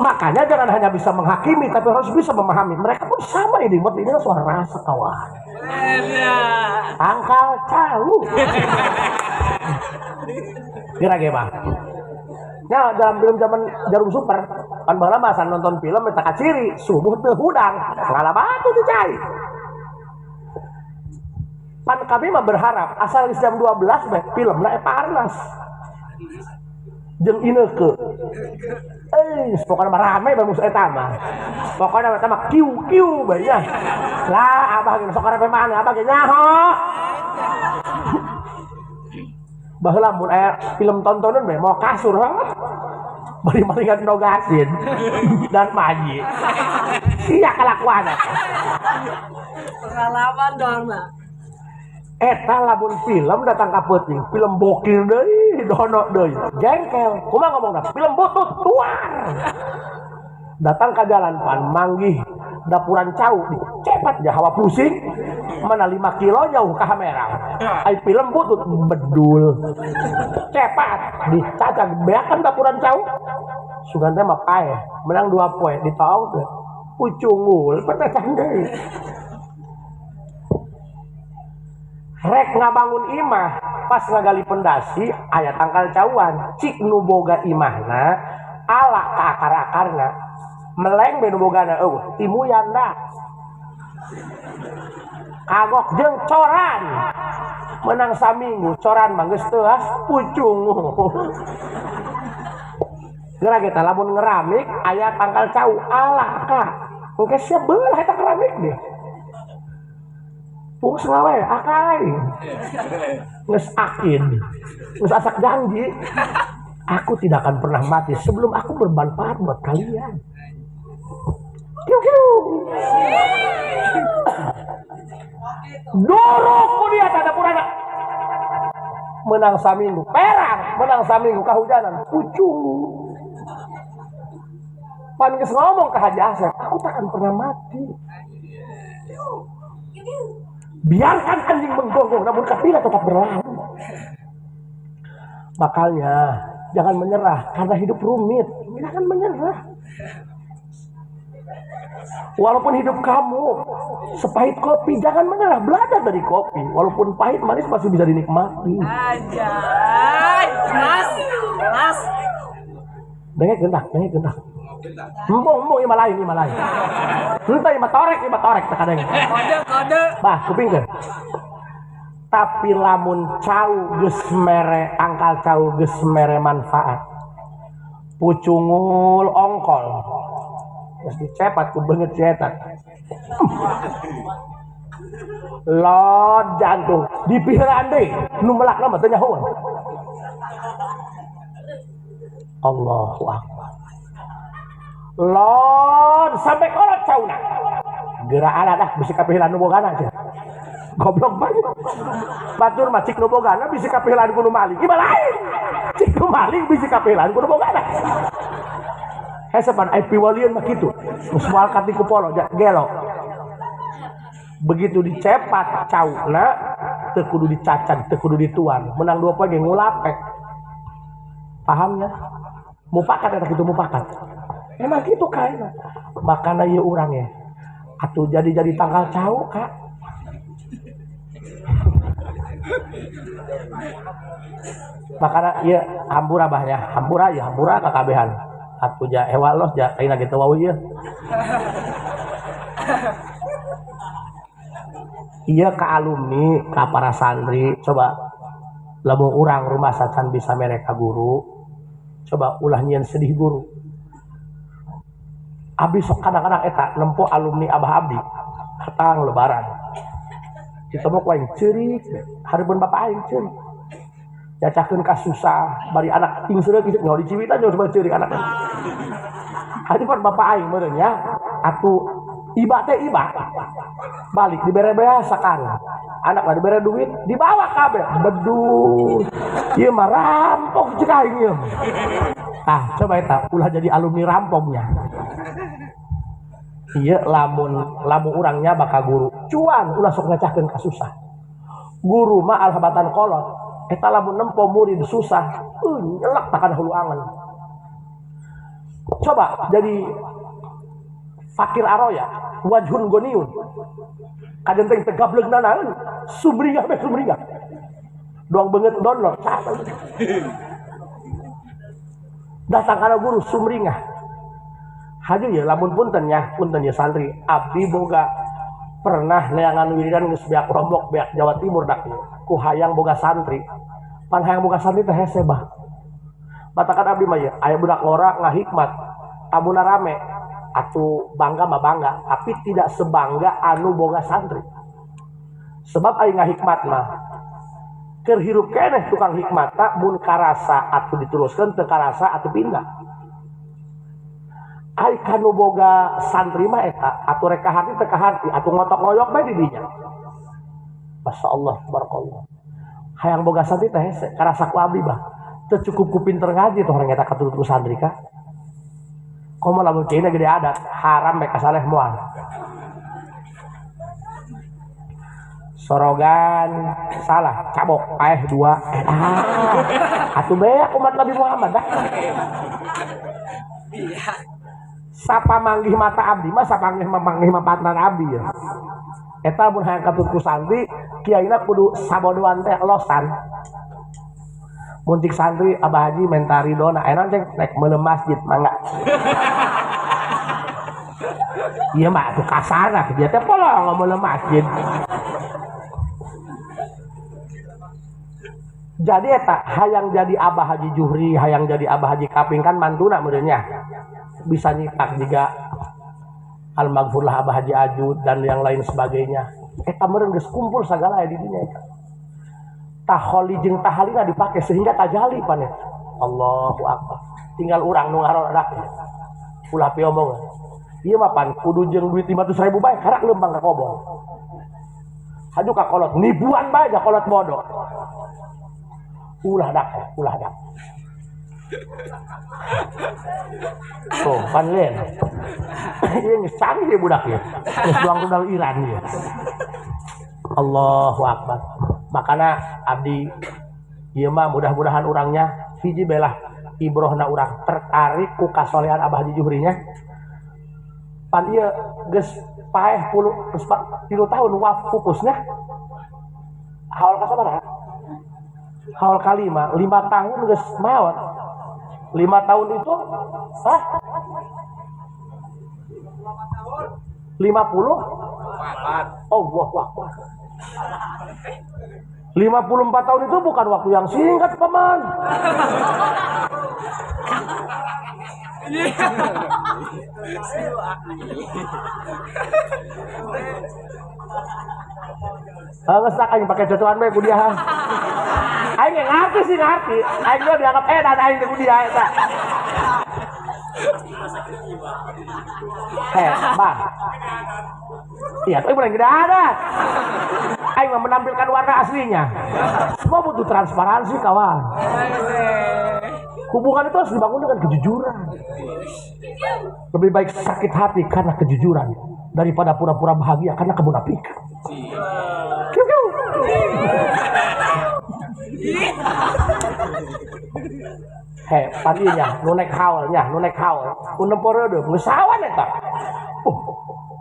Makanya jangan hanya bisa menghakimi, tapi harus bisa memahami. Mereka pun sama ini, buat ini suara rasa kawan. Tangkal cau. Kira gimana? Nah, dalam film zaman Jarum Super, pan baheula mah nonton film eta kaciri, subuh teu hudang, ngala batu teu cai. Pan kami mah berharap asal geus jam 12 bae filmna eta Arnas. Jeung Ineke. Pokoknya mah rame bae musuh eta mah. Pokoknya eta mah kiu-kiu bae nya. Lah abah ge sok rame mana abah ge nyaho. Baheula mun aya film tontonan bae mau kasur ha. Bari malingan nogasin dan maji. Sia kalakuan. Pengalaman dong mah. Eta lamun film datang ka peuting, film bokir deui, dono deui. Jengkel. Kumaha ngomongna? Film butut tuar. Datang ka jalan pan manggih dapuran cau dicepat ja hawa pusing. Mana 5 kilo jauh ka Hamerang. Ai film butut bedul. Cepat dicacag beakan dapuran cau. Sugan teh mah paeh, menang 2 poe ditaong teh. Pucungul petecan deui. Rek ngabangun imah pas ngagali pendasi aya tangkal cauan cik nu boga imahna ala ka akar-akarna meleng be nu bogana eueuh timuyan da kagok jeung coran menang saminggu coran mah geus teuas pucung geura kita lamun ngeramik aya tangkal cau ala ka engke sia beulah eta keramik deh. Pung selawe akai. Nges akin. Nges asak janji. Aku tidak akan pernah mati sebelum aku bermanfaat buat kalian. Kiu kiu. Dorok ku dia tanda purana. Menang saminggu perang, menang saminggu kahujanan, pucung. Pan geus ngomong ke Haji Asep, aku takkan pernah mati. Biarkan anjing menggonggong, namun kafilah tetap berlalu. Makanya jangan menyerah karena hidup rumit. Jangan menyerah. Walaupun hidup kamu sepahit kopi, jangan menyerah. Belajar dari kopi. Walaupun pahit manis masih bisa dinikmati. Anjay, keras, keras. Dengek gentak, dengek gentak. Embung, embung, ima lain, ima lain. Entah ima torek terkadang. Kode, kode. Bah, kupingkeun. Tapi lamun cau geus mere tangkal cau geus mere manfaat. Pucungul ongkol. Geus dicepat ku beungeut cetak. Lot jantung dipiheuran deui nu melakna mah teu nyahoan. Allahu akbar. Lot sampai kolot cauna. Geura ala dah bisi kapihilan nu bogana cenah. Goblok banget. Batur mah cik nu bogana bisi kapihilan ku nu maling. Ieu mah lain. Cik nu maling bisi kapihilan ku nu bogana. Hese pan ai piwalieun mah kitu. Geus moal katiku polo gelo. Begitu dicepat cauna teu kudu dicacan, teu kudu dituang. Menang 2 poe ge ngulapek. Paham nya? Mupakat eta kitu mupakat. Emang kitu kaena. Makana ieu urang ye. Atuh jadi-jadi tangkal cau, Kak. Makana ieu hampura bah nya, hampura ya hampura kakabehan. Atuh ja ewa los ja ayeuna ge teu wawuh ieu. Ieu ka alumni, ka para santri, coba lamun urang rumah sacan bisa mere ka guru, coba ulah nyieun sedih guru. Abdi sok kadang-kadang eta nempo alumni abah abdi hatang lebaran. Ditemu ku aing ceurik, hareupeun bapak aing ceurik. Cacakeun ka susah, bari anak tingseureuh kitu nyaho diciwitan nyaho supaya ceurik anakna. Hareupeun bapak aing meureun nya, atuh iba teh iba. Balik dibere beas sakarang. Anak mah dibere duit, dibawa kabeh. Bedus. Ieu mah rampok cek aing ieu. Tah, coba eta ulah jadi alumni rampoknya. Ieu lamun lamun urangnya bakal guru. Cuan ulah sok ngacahkeun ka susah. Guru mah alhabatan kolot. Eta lamun nempo murid susah, nyelak takana hulu angen. Coba jadi fakir aroya, wajhun goniun. Kadenteng tegableugna naon? Sumringah be sumringah. Doang beungeut download. Datang kana guru sumringah. Haju ya lamun punten ya, punten ya santri, abdi boga pernah neangan wiridan geus beak Lombok, beak Jawa Timur dak ku hayang boga santri. Pan hayang boga santri teh hese bah. Batakan abdi mah ya, aya budak ngora ngahikmat, tamuna rame, atuh bangga mah bangga, tapi tidak sebangga anu boga santri. Sebab aya ngahikmat mah keur hirup keneh tukang hikmat tak mun karasa atuh diteruskeun teu karasa atuh pindah. Ai kanu boga santri mah eta atuh rek kahati teu kahati atuh ngotok-ngoyok bae di dinya. Masya Allah barakallah. Hayang boga santri teh hese karasa ku abdi bah. Teu cukup ku pinter ngaji tuh orang eta katurut ku santri ka. Komo lamun ceuna gede adat haram bae kasaleh moal. Sorogan salah cabok paeh 2. Atuh beak umat Nabi Muhammad dah. Iya. Sapa manggih mata abdi mah sapa manggih mapatnan abdi ya. Eta mun hayang katut ku santri kiaina kudu sabodoan teh losan. Mun cik santri abah haji menta ridona aya naon cek rek meuleuh masjid mangga. Ieu mah atuh kasarna dia teh polong meuleuh masjid. Jadi eta hayang jadi abah haji Juhri, hayang jadi abah haji Kaping kan mantuna meureun nya. Bisa nyitak juga al-maghfurlah abah haji Ajud dan yang lain sebagainya. Eta meureun geus kumpul sagala aya di dinya eta. Taholi jeung tahalina dipake sehingga tajali pan eta. Allahu akbar. Tinggal urang nu ngarodak. Ulah piomongan. Ieu mah pan kudu jeung duit 500.000 bae karak leumpang ka kobong. Haju ka kolot nibuan bae ka kolot bodoh. Ulah dak, ulah dak. Tuh, pan lain. Ieu geus canggih budak ieu. Geus doang rudal Iran ieu. Allahu Akbar. Makana abdi ieu mah mudah-mudahan urangnya hiji belah ibrohna urang tertarik ku kasolehan Abah Haji Juhrinya. Pan ieu geus paeh 3 tahun waf fokusnya. Haul ka sabaraha? Haul kalima, 5 tahun geus maot. 5 tahun itu hah? 50? Oh, wah, wah, wah. 54 tahun itu bukan waktu yang singkat, paman. Geus tak aing pake cocokan bae ku dia. Aing ngerti sih ngerti. Aing mah dianggap edan aing teh ku dia eta. Heh, Bang. Iya, tapi bukan tidak ada. Aing mah menampilkan warna aslinya. Semua butuh transparansi, kawan. Hubungan itu harus dibangun dengan kejujuran. Lebih baik sakit hati karena kejujuran daripada pura-pura bahagia karena kemunafikan. Heh, paginya nu naik haulnya, nu naik haul. Ku nempo reudeup geus sawan eta. Oh,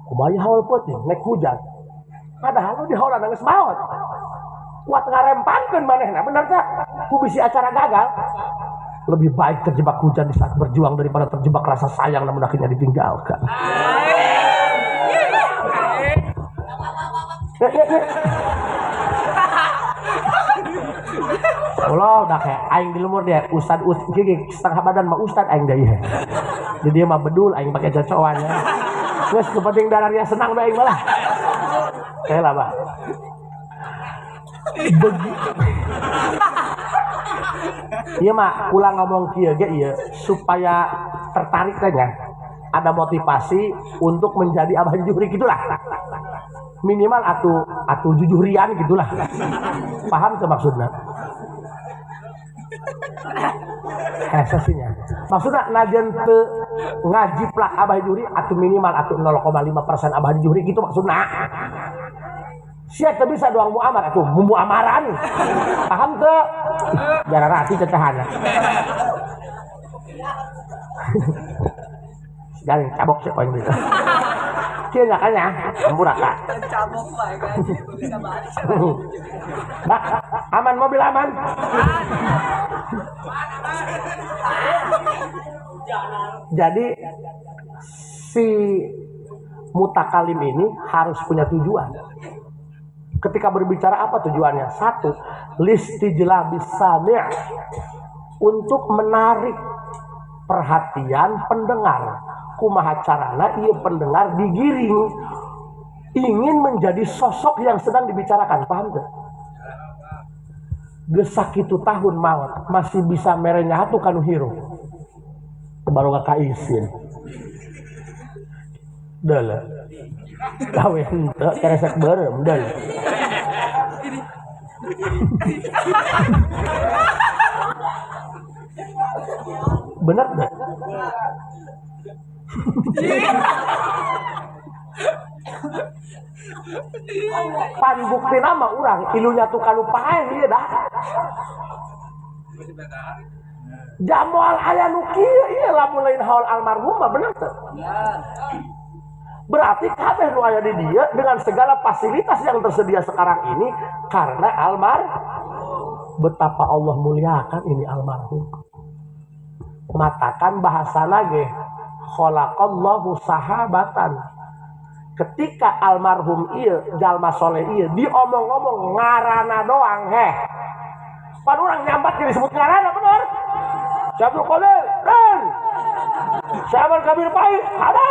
kumaha haul peuting naik hujan. Padahal nu di haulan geus maot. Kuat ngarempangkeun manehna, bener teh? Ku bisi acara gagal. Lebih baik terjebak hujan di saat berjuang daripada terjebak rasa sayang namun akhirnya ditinggalkan. Allah udah kayak aing di lumur dia ustad gigi setengah badan mah ustad aing deui. Jadi dia mah bedul aing pakai cocokan ya. Geus penting darahnya senang bae aing malah. Kayak lah, Pak. Iya mah ulang ngomong kieu ge ieu supaya tertarik teh nya. Ada motivasi untuk menjadi Abah Juhri gitulah. Minimal atuh jujuhrian gitulah. Paham tuh maksudnya? Sesinya. Maksudnya najan teu ngajiplak Abah Juhri atuh minimal atuh 0,5% Abah Juhri gitu maksudna. Sia teu bisa doang muamar atuh muamaran. Paham teu? Jarang hati cecahana. Jangan cabok sih poin gitu. Kieu nya kan ya, ampura Kak. Cabok bae kan bisa baca. Bak, aman mobil aman. Jadi si mutakalim ini harus punya tujuan. Ketika berbicara apa tujuannya? Satu, listijlabis sami', untuk menarik perhatian pendengar. Kumaha carana ieu pendengar digiring ingin menjadi sosok yang sedang dibicarakan, paham teu? Geus sakitu tahun maot masih bisa mere nyatu kanu hirup. Baru ka isin. Deuleu. Gawe henteu keresek beureum deuleu. Bener gak? Pan bukti nama orang ilunya tuh kalau paeh ieu dah. Jamoal aya nu kieu ieu lamun lain haul almarhum mah bener teu? Berarti kabeh nu aya di dieu dengan segala fasilitas yang tersedia sekarang ini karena almarhum. Betapa Allah muliakan ini almarhum. Matakan bahasa lagi khalaqallahu sahabatan. Ketika almarhum ieu jalma soleh ieu diomong-omong ngarana doang heh. Pan urang nyambat jadi disebut ngarana bener. Syabdul Qadir, dan Syabal Kabir Pahit, ada.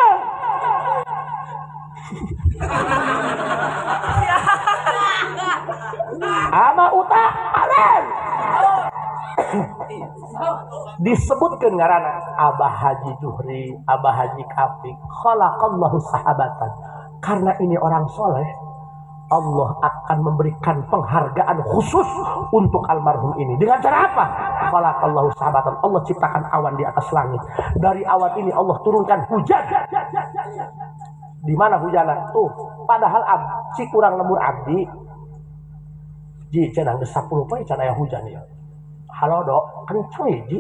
Ama uta, ada. Disebutkan ngarana Abah Haji Juhri, Abah Haji Kapik, khalaqallahu sahabatan. Karena ini orang soleh, Allah akan memberikan penghargaan khusus untuk almarhum ini. Dengan cara apa? Khalaqallahu sahabatan. Allah ciptakan awan di atas langit. Dari awan ini Allah turunkan hujan. Di mana hujanan? Tuh, padahal si kurang lemur abdi Ji cenah geus 10 poe can aya hujan ieu. Halo dok, kenceng ya ji.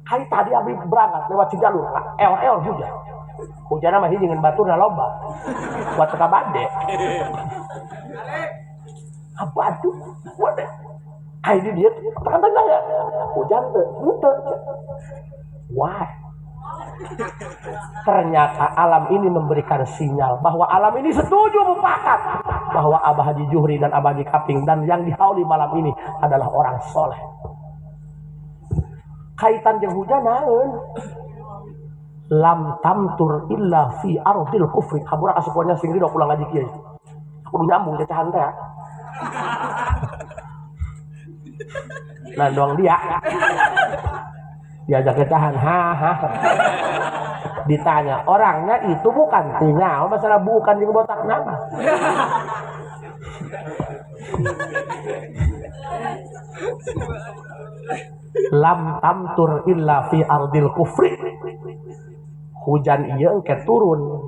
Hari tadi abi berangkat lewat Cijalur, eor-eor hujan. Hujanna mah hiji ngan baturna loba. Buat teka bade. Aduh, waduh. Ai di dieu tekan teh ya. Hujan teu, henteu. Wah. Ternyata alam ini memberikan sinyal bahwa alam ini setuju mufakat bahwa Abah Haji Juhri dan Abah Haji Kaping dan yang dihauli malam ini adalah orang soleh. Kaitan jeung hujan naon? Lam tamtur illa fi ardil kufri. Habura kasupuannya sing ridho pulang ngaji kieu. Kudu nyambung cacahan teh. Nah doang dia diajak kecahan, ha ha. Ditanya orangnya itu bukan tinggal masalah bukan jeung botak nama. Lam tamtur illa fi ardil kufri. Hujan ieu engke turun.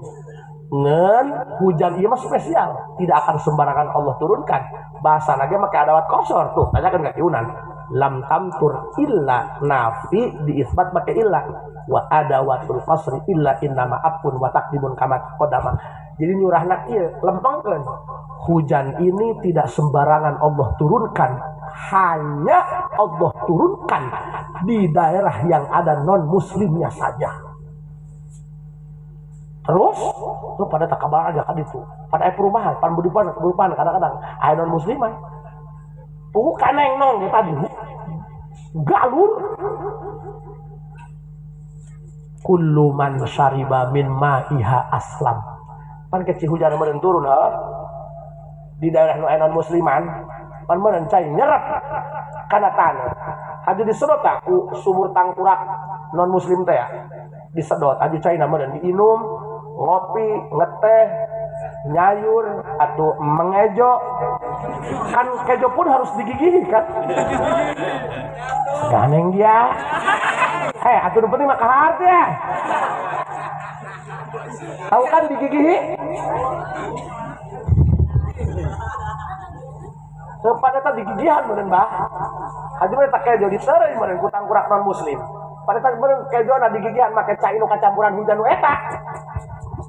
Ngan hujan ieu mah spesial, tidak akan sembarangan Allah turunkan. Bahasa lagi make adawat kosor tuh, tanyakan ka Kiunan. Lam tamtur illa nafi diisbat make illa wa adawatul qasri illa innama apun wa taqdimun kama taqaddama. Jadi nyurahna ieu lempengkeun. Hujan ini tidak sembarangan Allah turunkan, hanya Allah turunkan di daerah yang ada non muslimnya saja. Terus lu pada tak kabar aja kan itu. Pada aya perumahan, pan perumahan kadang-kadang aya non musliman. Bukan neng nong tadi. Galur. Kullu man syariba min ma'iha aslam. Pan kecil hujan meureun turun ha. Di daerah nu aya non musliman, pan meureun cai nyerep kana tanah. Haji disedot tak ku sumur tangkurak non muslim teh ya. Disedot haji cai meureun diinum, ngopi, ngeteh, nyayur atau mengejo. Kan kejo pun harus digigihi kan. Ganeng dia. Hei, atuh nu penting mah kahar ya. Tahu kan digigihi? Pada eta digigihan meureun bah. Haji mah tak kejo diteureuy meureun ku tangkurak non muslim. Pada eta meureun kejona digigihan make cai nu kacampuran hujan nu eta.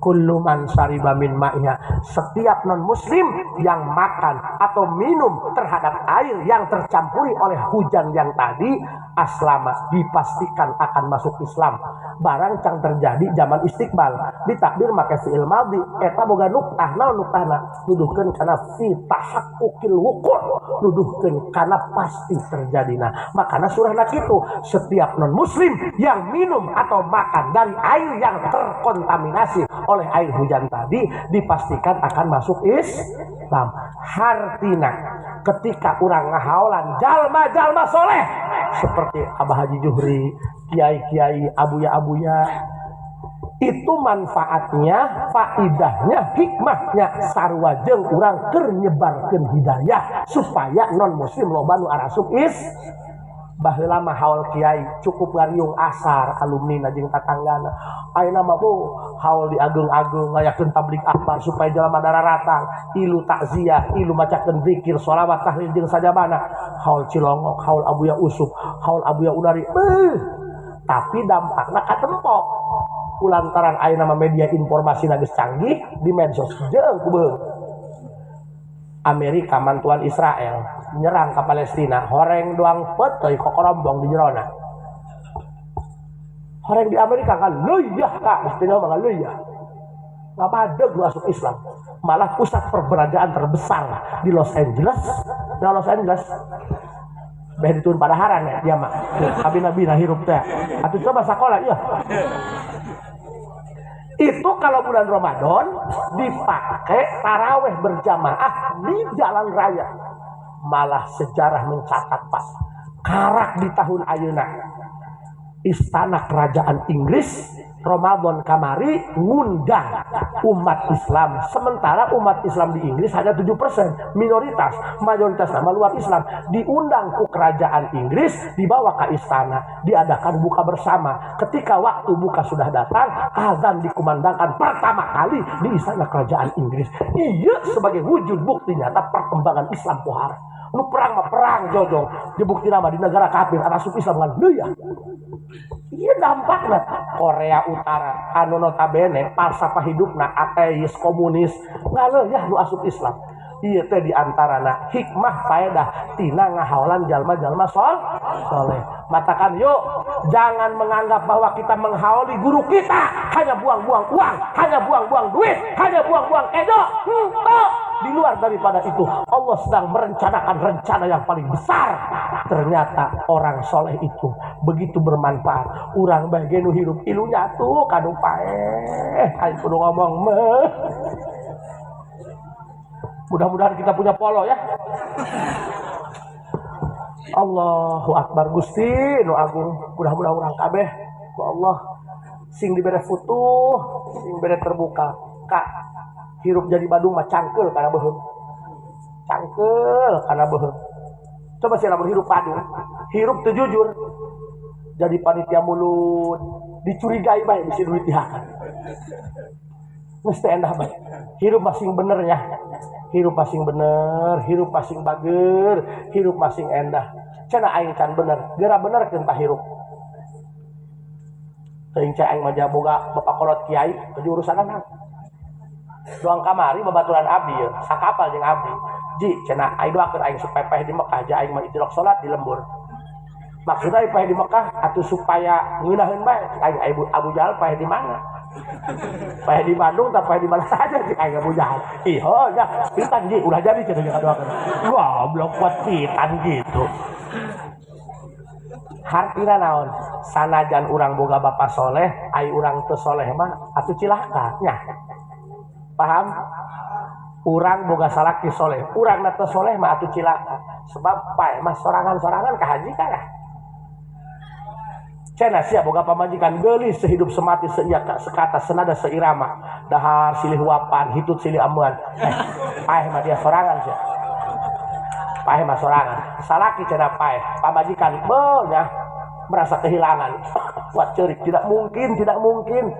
Kullu man syariba min ma'iha, setiap non muslim yang makan atau minum terhadap air yang tercampuri oleh hujan yang tadi, aslama, dipastikan akan masuk Islam. Barang cang terjadi zaman istiqbal, ditakbir make fi'il madhi, eta boga nuktah, naon nuktahna? Nuduhkeun kana fi tahaqquqil wuqu', nuduhkeun kana pasti terjadina. Makana surahna kitu, setiap non muslim yang minum atau makan dari air yang terkontaminasi oleh air hujan tadi dipastikan akan masuk Islam. Hartina ketika urang ngahaolan jalma-jalma soleh seperti Abah Haji Juhri, kiai-kiai, abuya-abuya, itu manfaatnya, faidahnya, hikmahnya sarua jeung urang keur nyebarkeun hidayah supaya non muslim loba nu arasup Islam. Baheula mah haul kiai cukup ngariung asar alumni jeung tatanggana. Ayeuna mah bu haul diageung-ageung ngayakeun tabligh akbar supaya jelema dararatang, ilu takziah, ilu macakeun zikir, sholawat, tahlil jeung sajabana. Haul Cilongok, haul Abuya Usuk, haul Abuya Unari. Beuh. Tapi dampakna katempo. Kulantaran ayeuna mah media informasi geus canggih di medsos jeung ku beuh. Amerika mantuan Israel nyerang ke Palestina, horeng doang peteuy kokorombong di jerona. Horeng di Amerika kan leuyeah ka, mestinya mah leuyeah. Ngapadeg masuk Islam. Malah pusat perbelanjaan terbesar di Los Angeles. Nah Los Angeles beh ditun padaharan ya dia mah. Abi-nabi nah hirup teh. Atuh coba sakola iya. Itu kalau bulan Ramadan dipakai taraweh berjamaah di jalan raya. Malah sejarah mencatat Pak, karak di tahun ayeuna Istana Kerajaan Inggris Ramadan kamari ngundang Umat Islam. Sementara umat Islam di Inggris hanya 7%, minoritas, mayoritas nama luar Islam. Diundang ke kerajaan Inggris, dibawa ke istana, diadakan buka bersama. Ketika waktu buka sudah datang, azan dikumandangkan pertama kali di istana kerajaan Inggris. Iya, sebagai wujud bukti nyata perkembangan Islam pohara. Lu perang mah perang jojong, dibukti nama di negara kafir asup Islam kan ya. Iya dampaknya Korea Utara anu notabene falsafah hidupna ateis komunis ngaleuh ya nu asup Islam. Ieu teh diantarana hikmah faedah tina ngahaolan jalma-jalma soleh. Matakan yuk jangan menganggap bahwa kita menghaoli guru kita hanya buang-buang uang, hanya buang-buang duit, hanya buang-buang edo. Henteu. Di luar daripada itu Allah sedang merencanakan rencana yang paling besar. Ternyata orang soleh itu begitu bermanfaat. Urang bae ge nu hirup ilunya tuh kanu paeh. Aing kudu ngomong meh. Mudah-mudahan kita punya polo ya. Allahu Akbar Gusti nu agung. Mudah-mudahan urang kabeh ku Allah sing dibere futuh, sing bere terbuka. Kak, hirup jadi Badung mah cangkeul kana beuheung. Cangkeul kana beuheung. Coba sih lamun hirup Badung, hirup teu jujur. Jadi panitia mulut, dicurigai bae bisi duit dihakan. Mesti endah bae. Hirup masing bener ya. Hirup masing bener, hirup masing bager, hirup masing endah. Cenah aing can bener, geura bener keun tah hirup. Teuing cai aing mah boga bapak kolot kiai, teu urusan naon. Doang kamari babaturan abdi ye, sakapal jeung abdi. Ji cenah aing doakeun aing supaya paeh di Mekah, ja aing mah itilok salat di lembur. Maksudna paeh di Mekah atuh supaya ngeunaheun bae, aing Abu Jahal paeh di mana? Paeh di Bandung tak paeh di mana saja sih aing Abu Jahal. Ih, oh ya, pitan ji ulah jadi cenah jeung doakeun. Wah, goblok kuat pitan gitu. Hartina naon? Sanajan urang boga bapa soleh, ai urang teu soleh mah atuh cilaka nya. Paham? Urang boga salaki soleh, urang na teu soleh mah atuh cilaka. Sebab paeh mah sorangan-sorangan ka haji kalah. Cenah sia boga pamajikan geulis sehidup semati seia sekata senada seirama, dahar silih huapan, hitut silih amuan. Paeh mah dia sorangan sia. Paeh mah sorangan. Salaki cenah paeh, pamajikan beuh nya merasa kehilangan. Kuat ceurik, tidak mungkin, tidak mungkin.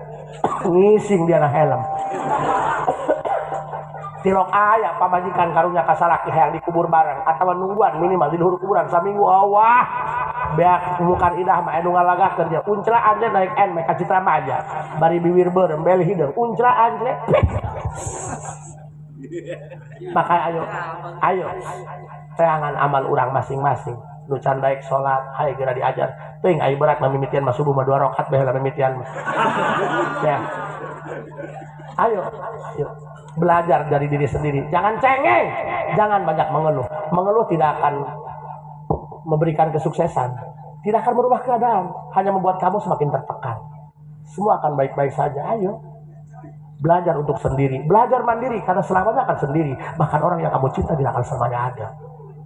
Ngising dia na helm. Tilok aya pamajikan karunya ka salaki hayang dikubur bareng atawa nungguan minimal di luhur kuburan saminggu awah. Beak bukan idah mah anu ngalagakeun dia. Uncla anjeun naik N meh ka Citra Maja. Bari biwir beureum beli hideung. Uncla anjeun. Maka ayo, ayo teangan amal urang masing-masing. Nu can baik salat, hayu geura diajar. Teuing ai berat mah mimitian mah subuh mah 2 rakaat bae heula mimitian mah. Ya. Ayo, ayo belajar dari diri sendiri. Jangan cengeng, jangan banyak mengeluh. Mengeluh tidak akan memberikan kesuksesan, tidak akan merubah keadaan, hanya membuat kamu semakin tertekan. Semua akan baik-baik saja. Ayo belajar untuk sendiri, belajar mandiri, karena selamanya akan sendiri. Bahkan orang yang kamu cinta tidak akan selamanya ada.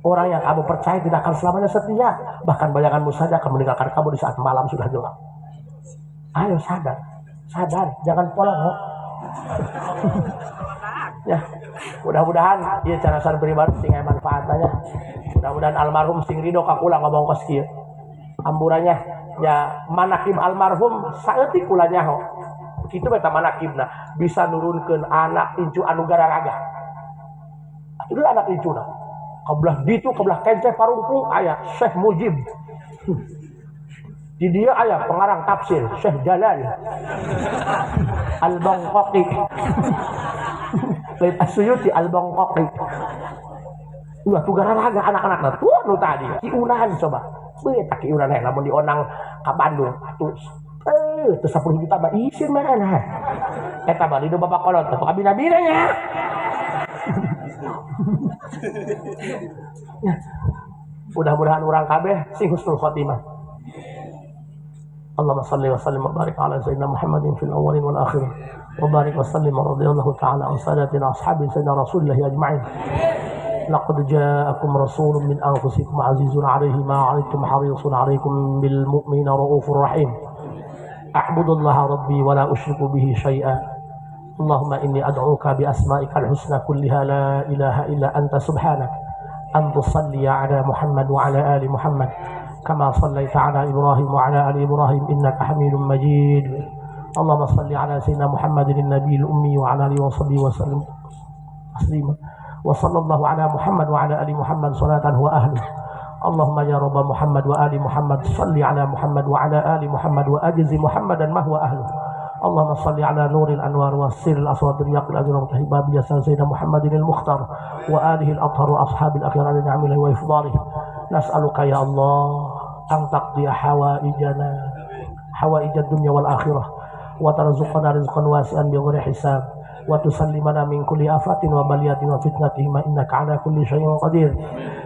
Orang yang kamu percaya tidak akan selamanya setia. Bahkan bayanganmu saja akan meninggalkan kamu di saat malam sudah gelap. Ayo sadar, sadar, jangan polong. Ya, mudah-mudahan ieu carasan pribadi sing aya manfaatna. Mudah-mudahan almarhum sing ridho ka kula ngomong kos kieu. Amburannya ya manakib almarhum saeutik kula nyaho. Kitu eta manakibna bisa nurunkeun anak incu anu gararaga. Atuh anak incuna. Kebelah ditu kebelah kenceh parungkung aya Syekh Mujib. Di dia aya pengarang tafsir Syekh Jalal Al-Bangkoki. Lain Asyuyuti Al-Bangkoki. Ulah tuh gararaga anak-anak tuh nu tadi kiunan coba. Beuh tak kiunan heh lamun dionang ka Bandung atuh teu 10 juta mah isin mana. Eta mah di bapak kolot teh kabina-bina nya. Ya. Mudah-mudahan urang kabeh sing husnul khotimah. Allahumma salli wa sallim wa barik ala sayyidina Muhammadin fil awwalin wal akhirin. Wa barik wa sallim wa radhiyallahu ta'ala an sadatina ashabi sayyidina Rasulillah ajma'in. Laqad ja'akum rasulun min anfusikum azizun 'alaihi ma 'anittum harisun 'alaikum bil mu'minina raufur rahim. A'budullaha rabbi wa la usyriku bihi syai'a. Allahumma inni ad'uka bi asma'ikal husna kulliha la ilaha illa anta subhanak an tusalliya ala Muhammad wa ala ali Muhammad kama sallaita ala Ibrahim wa ala ali Ibrahim innaka Hamidum Majid. Allahumma salli ala sayyidina Muhammadin nabiyil ummi wa ala alihi wa sahbihi wa sallim taslima. Wa sallallahu ala Muhammad wa ala ali Muhammad salatan huwa ahluh. Allahumma ya Rabb Muhammad wa ali Muhammad salli ala Muhammad wa ala ali Muhammad wa ajzi Muhammadan ma huwa ahluh. Allahumma salli ala nuril anwar wa sirril aswad riyaqil ajr wa tahibab ya sayyidina Muhammadin al-mukhtar wa alihi al-athhar wa ashabil akhyar al-ni'amil wa ifdalih. Nas'aluka ya Allah an taqdiya hawaijana hawaijad dunya wal akhirah wa tarzuqana rizqan wasi'an bighairi hisab wa tusallimana min kulli afatin wa baliyatin wa fitnatihim innaka ala kulli syai'in qadir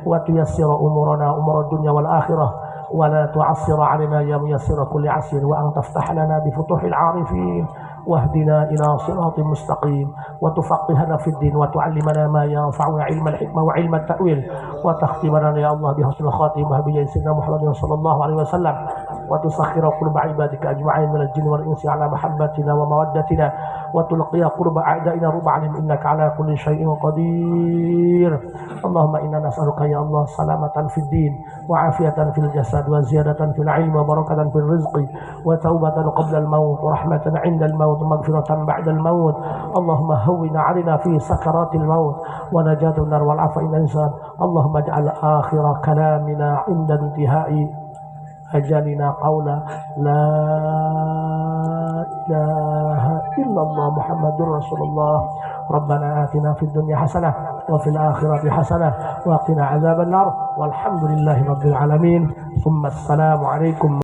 wa tuyassira umurana umurad dunya wal akhirah wa la tu'assira 'alaina ya muyassira kulli 'asir wa an taftah lana bi futuhil 'arifin wahdina ila siratin mustaqim wa tufaqihana fid din wa tu'allimana ma yanfa'una 'ilmal hikmah wa 'ilmat ta'wil wa takhtimana ya Allah bi husnil khatimah bi sayyidina Muhammadin sallallahu alaihi wasallam wa tusakhkhira quluba 'ibadika ajma'in minal jinni wal insi 'ala mahabbatina wa mawaddatina wa tulqiya qurba a'da'ina rub'an innaka 'ala kulli syai'in qadir. Allahumma inna nas'aluka ya Allah salamatan fid din wa 'afiyatan fil jasad wa ziyadatan fil 'ilmi wa barakatan fil rizqi wa taubatan qabla al maut wa rahmatan 'inda al maut wa maghfiratan ba'da al maut. Allahumma hawwin 'alaina fi sakaratil maut wa najatun nar wal 'afwa inna insan. Allahumma ij'al akhira kalamina 'inda intihai ajalina qawla la ilaha illallah Muhammadur Rasulullah. Rabbana atina fid dunya hasanah wa fil akhirati hasanah wa qina adzaban nar. Walhamdulillahi rabbil alamin. Thumma assalamu alaikum.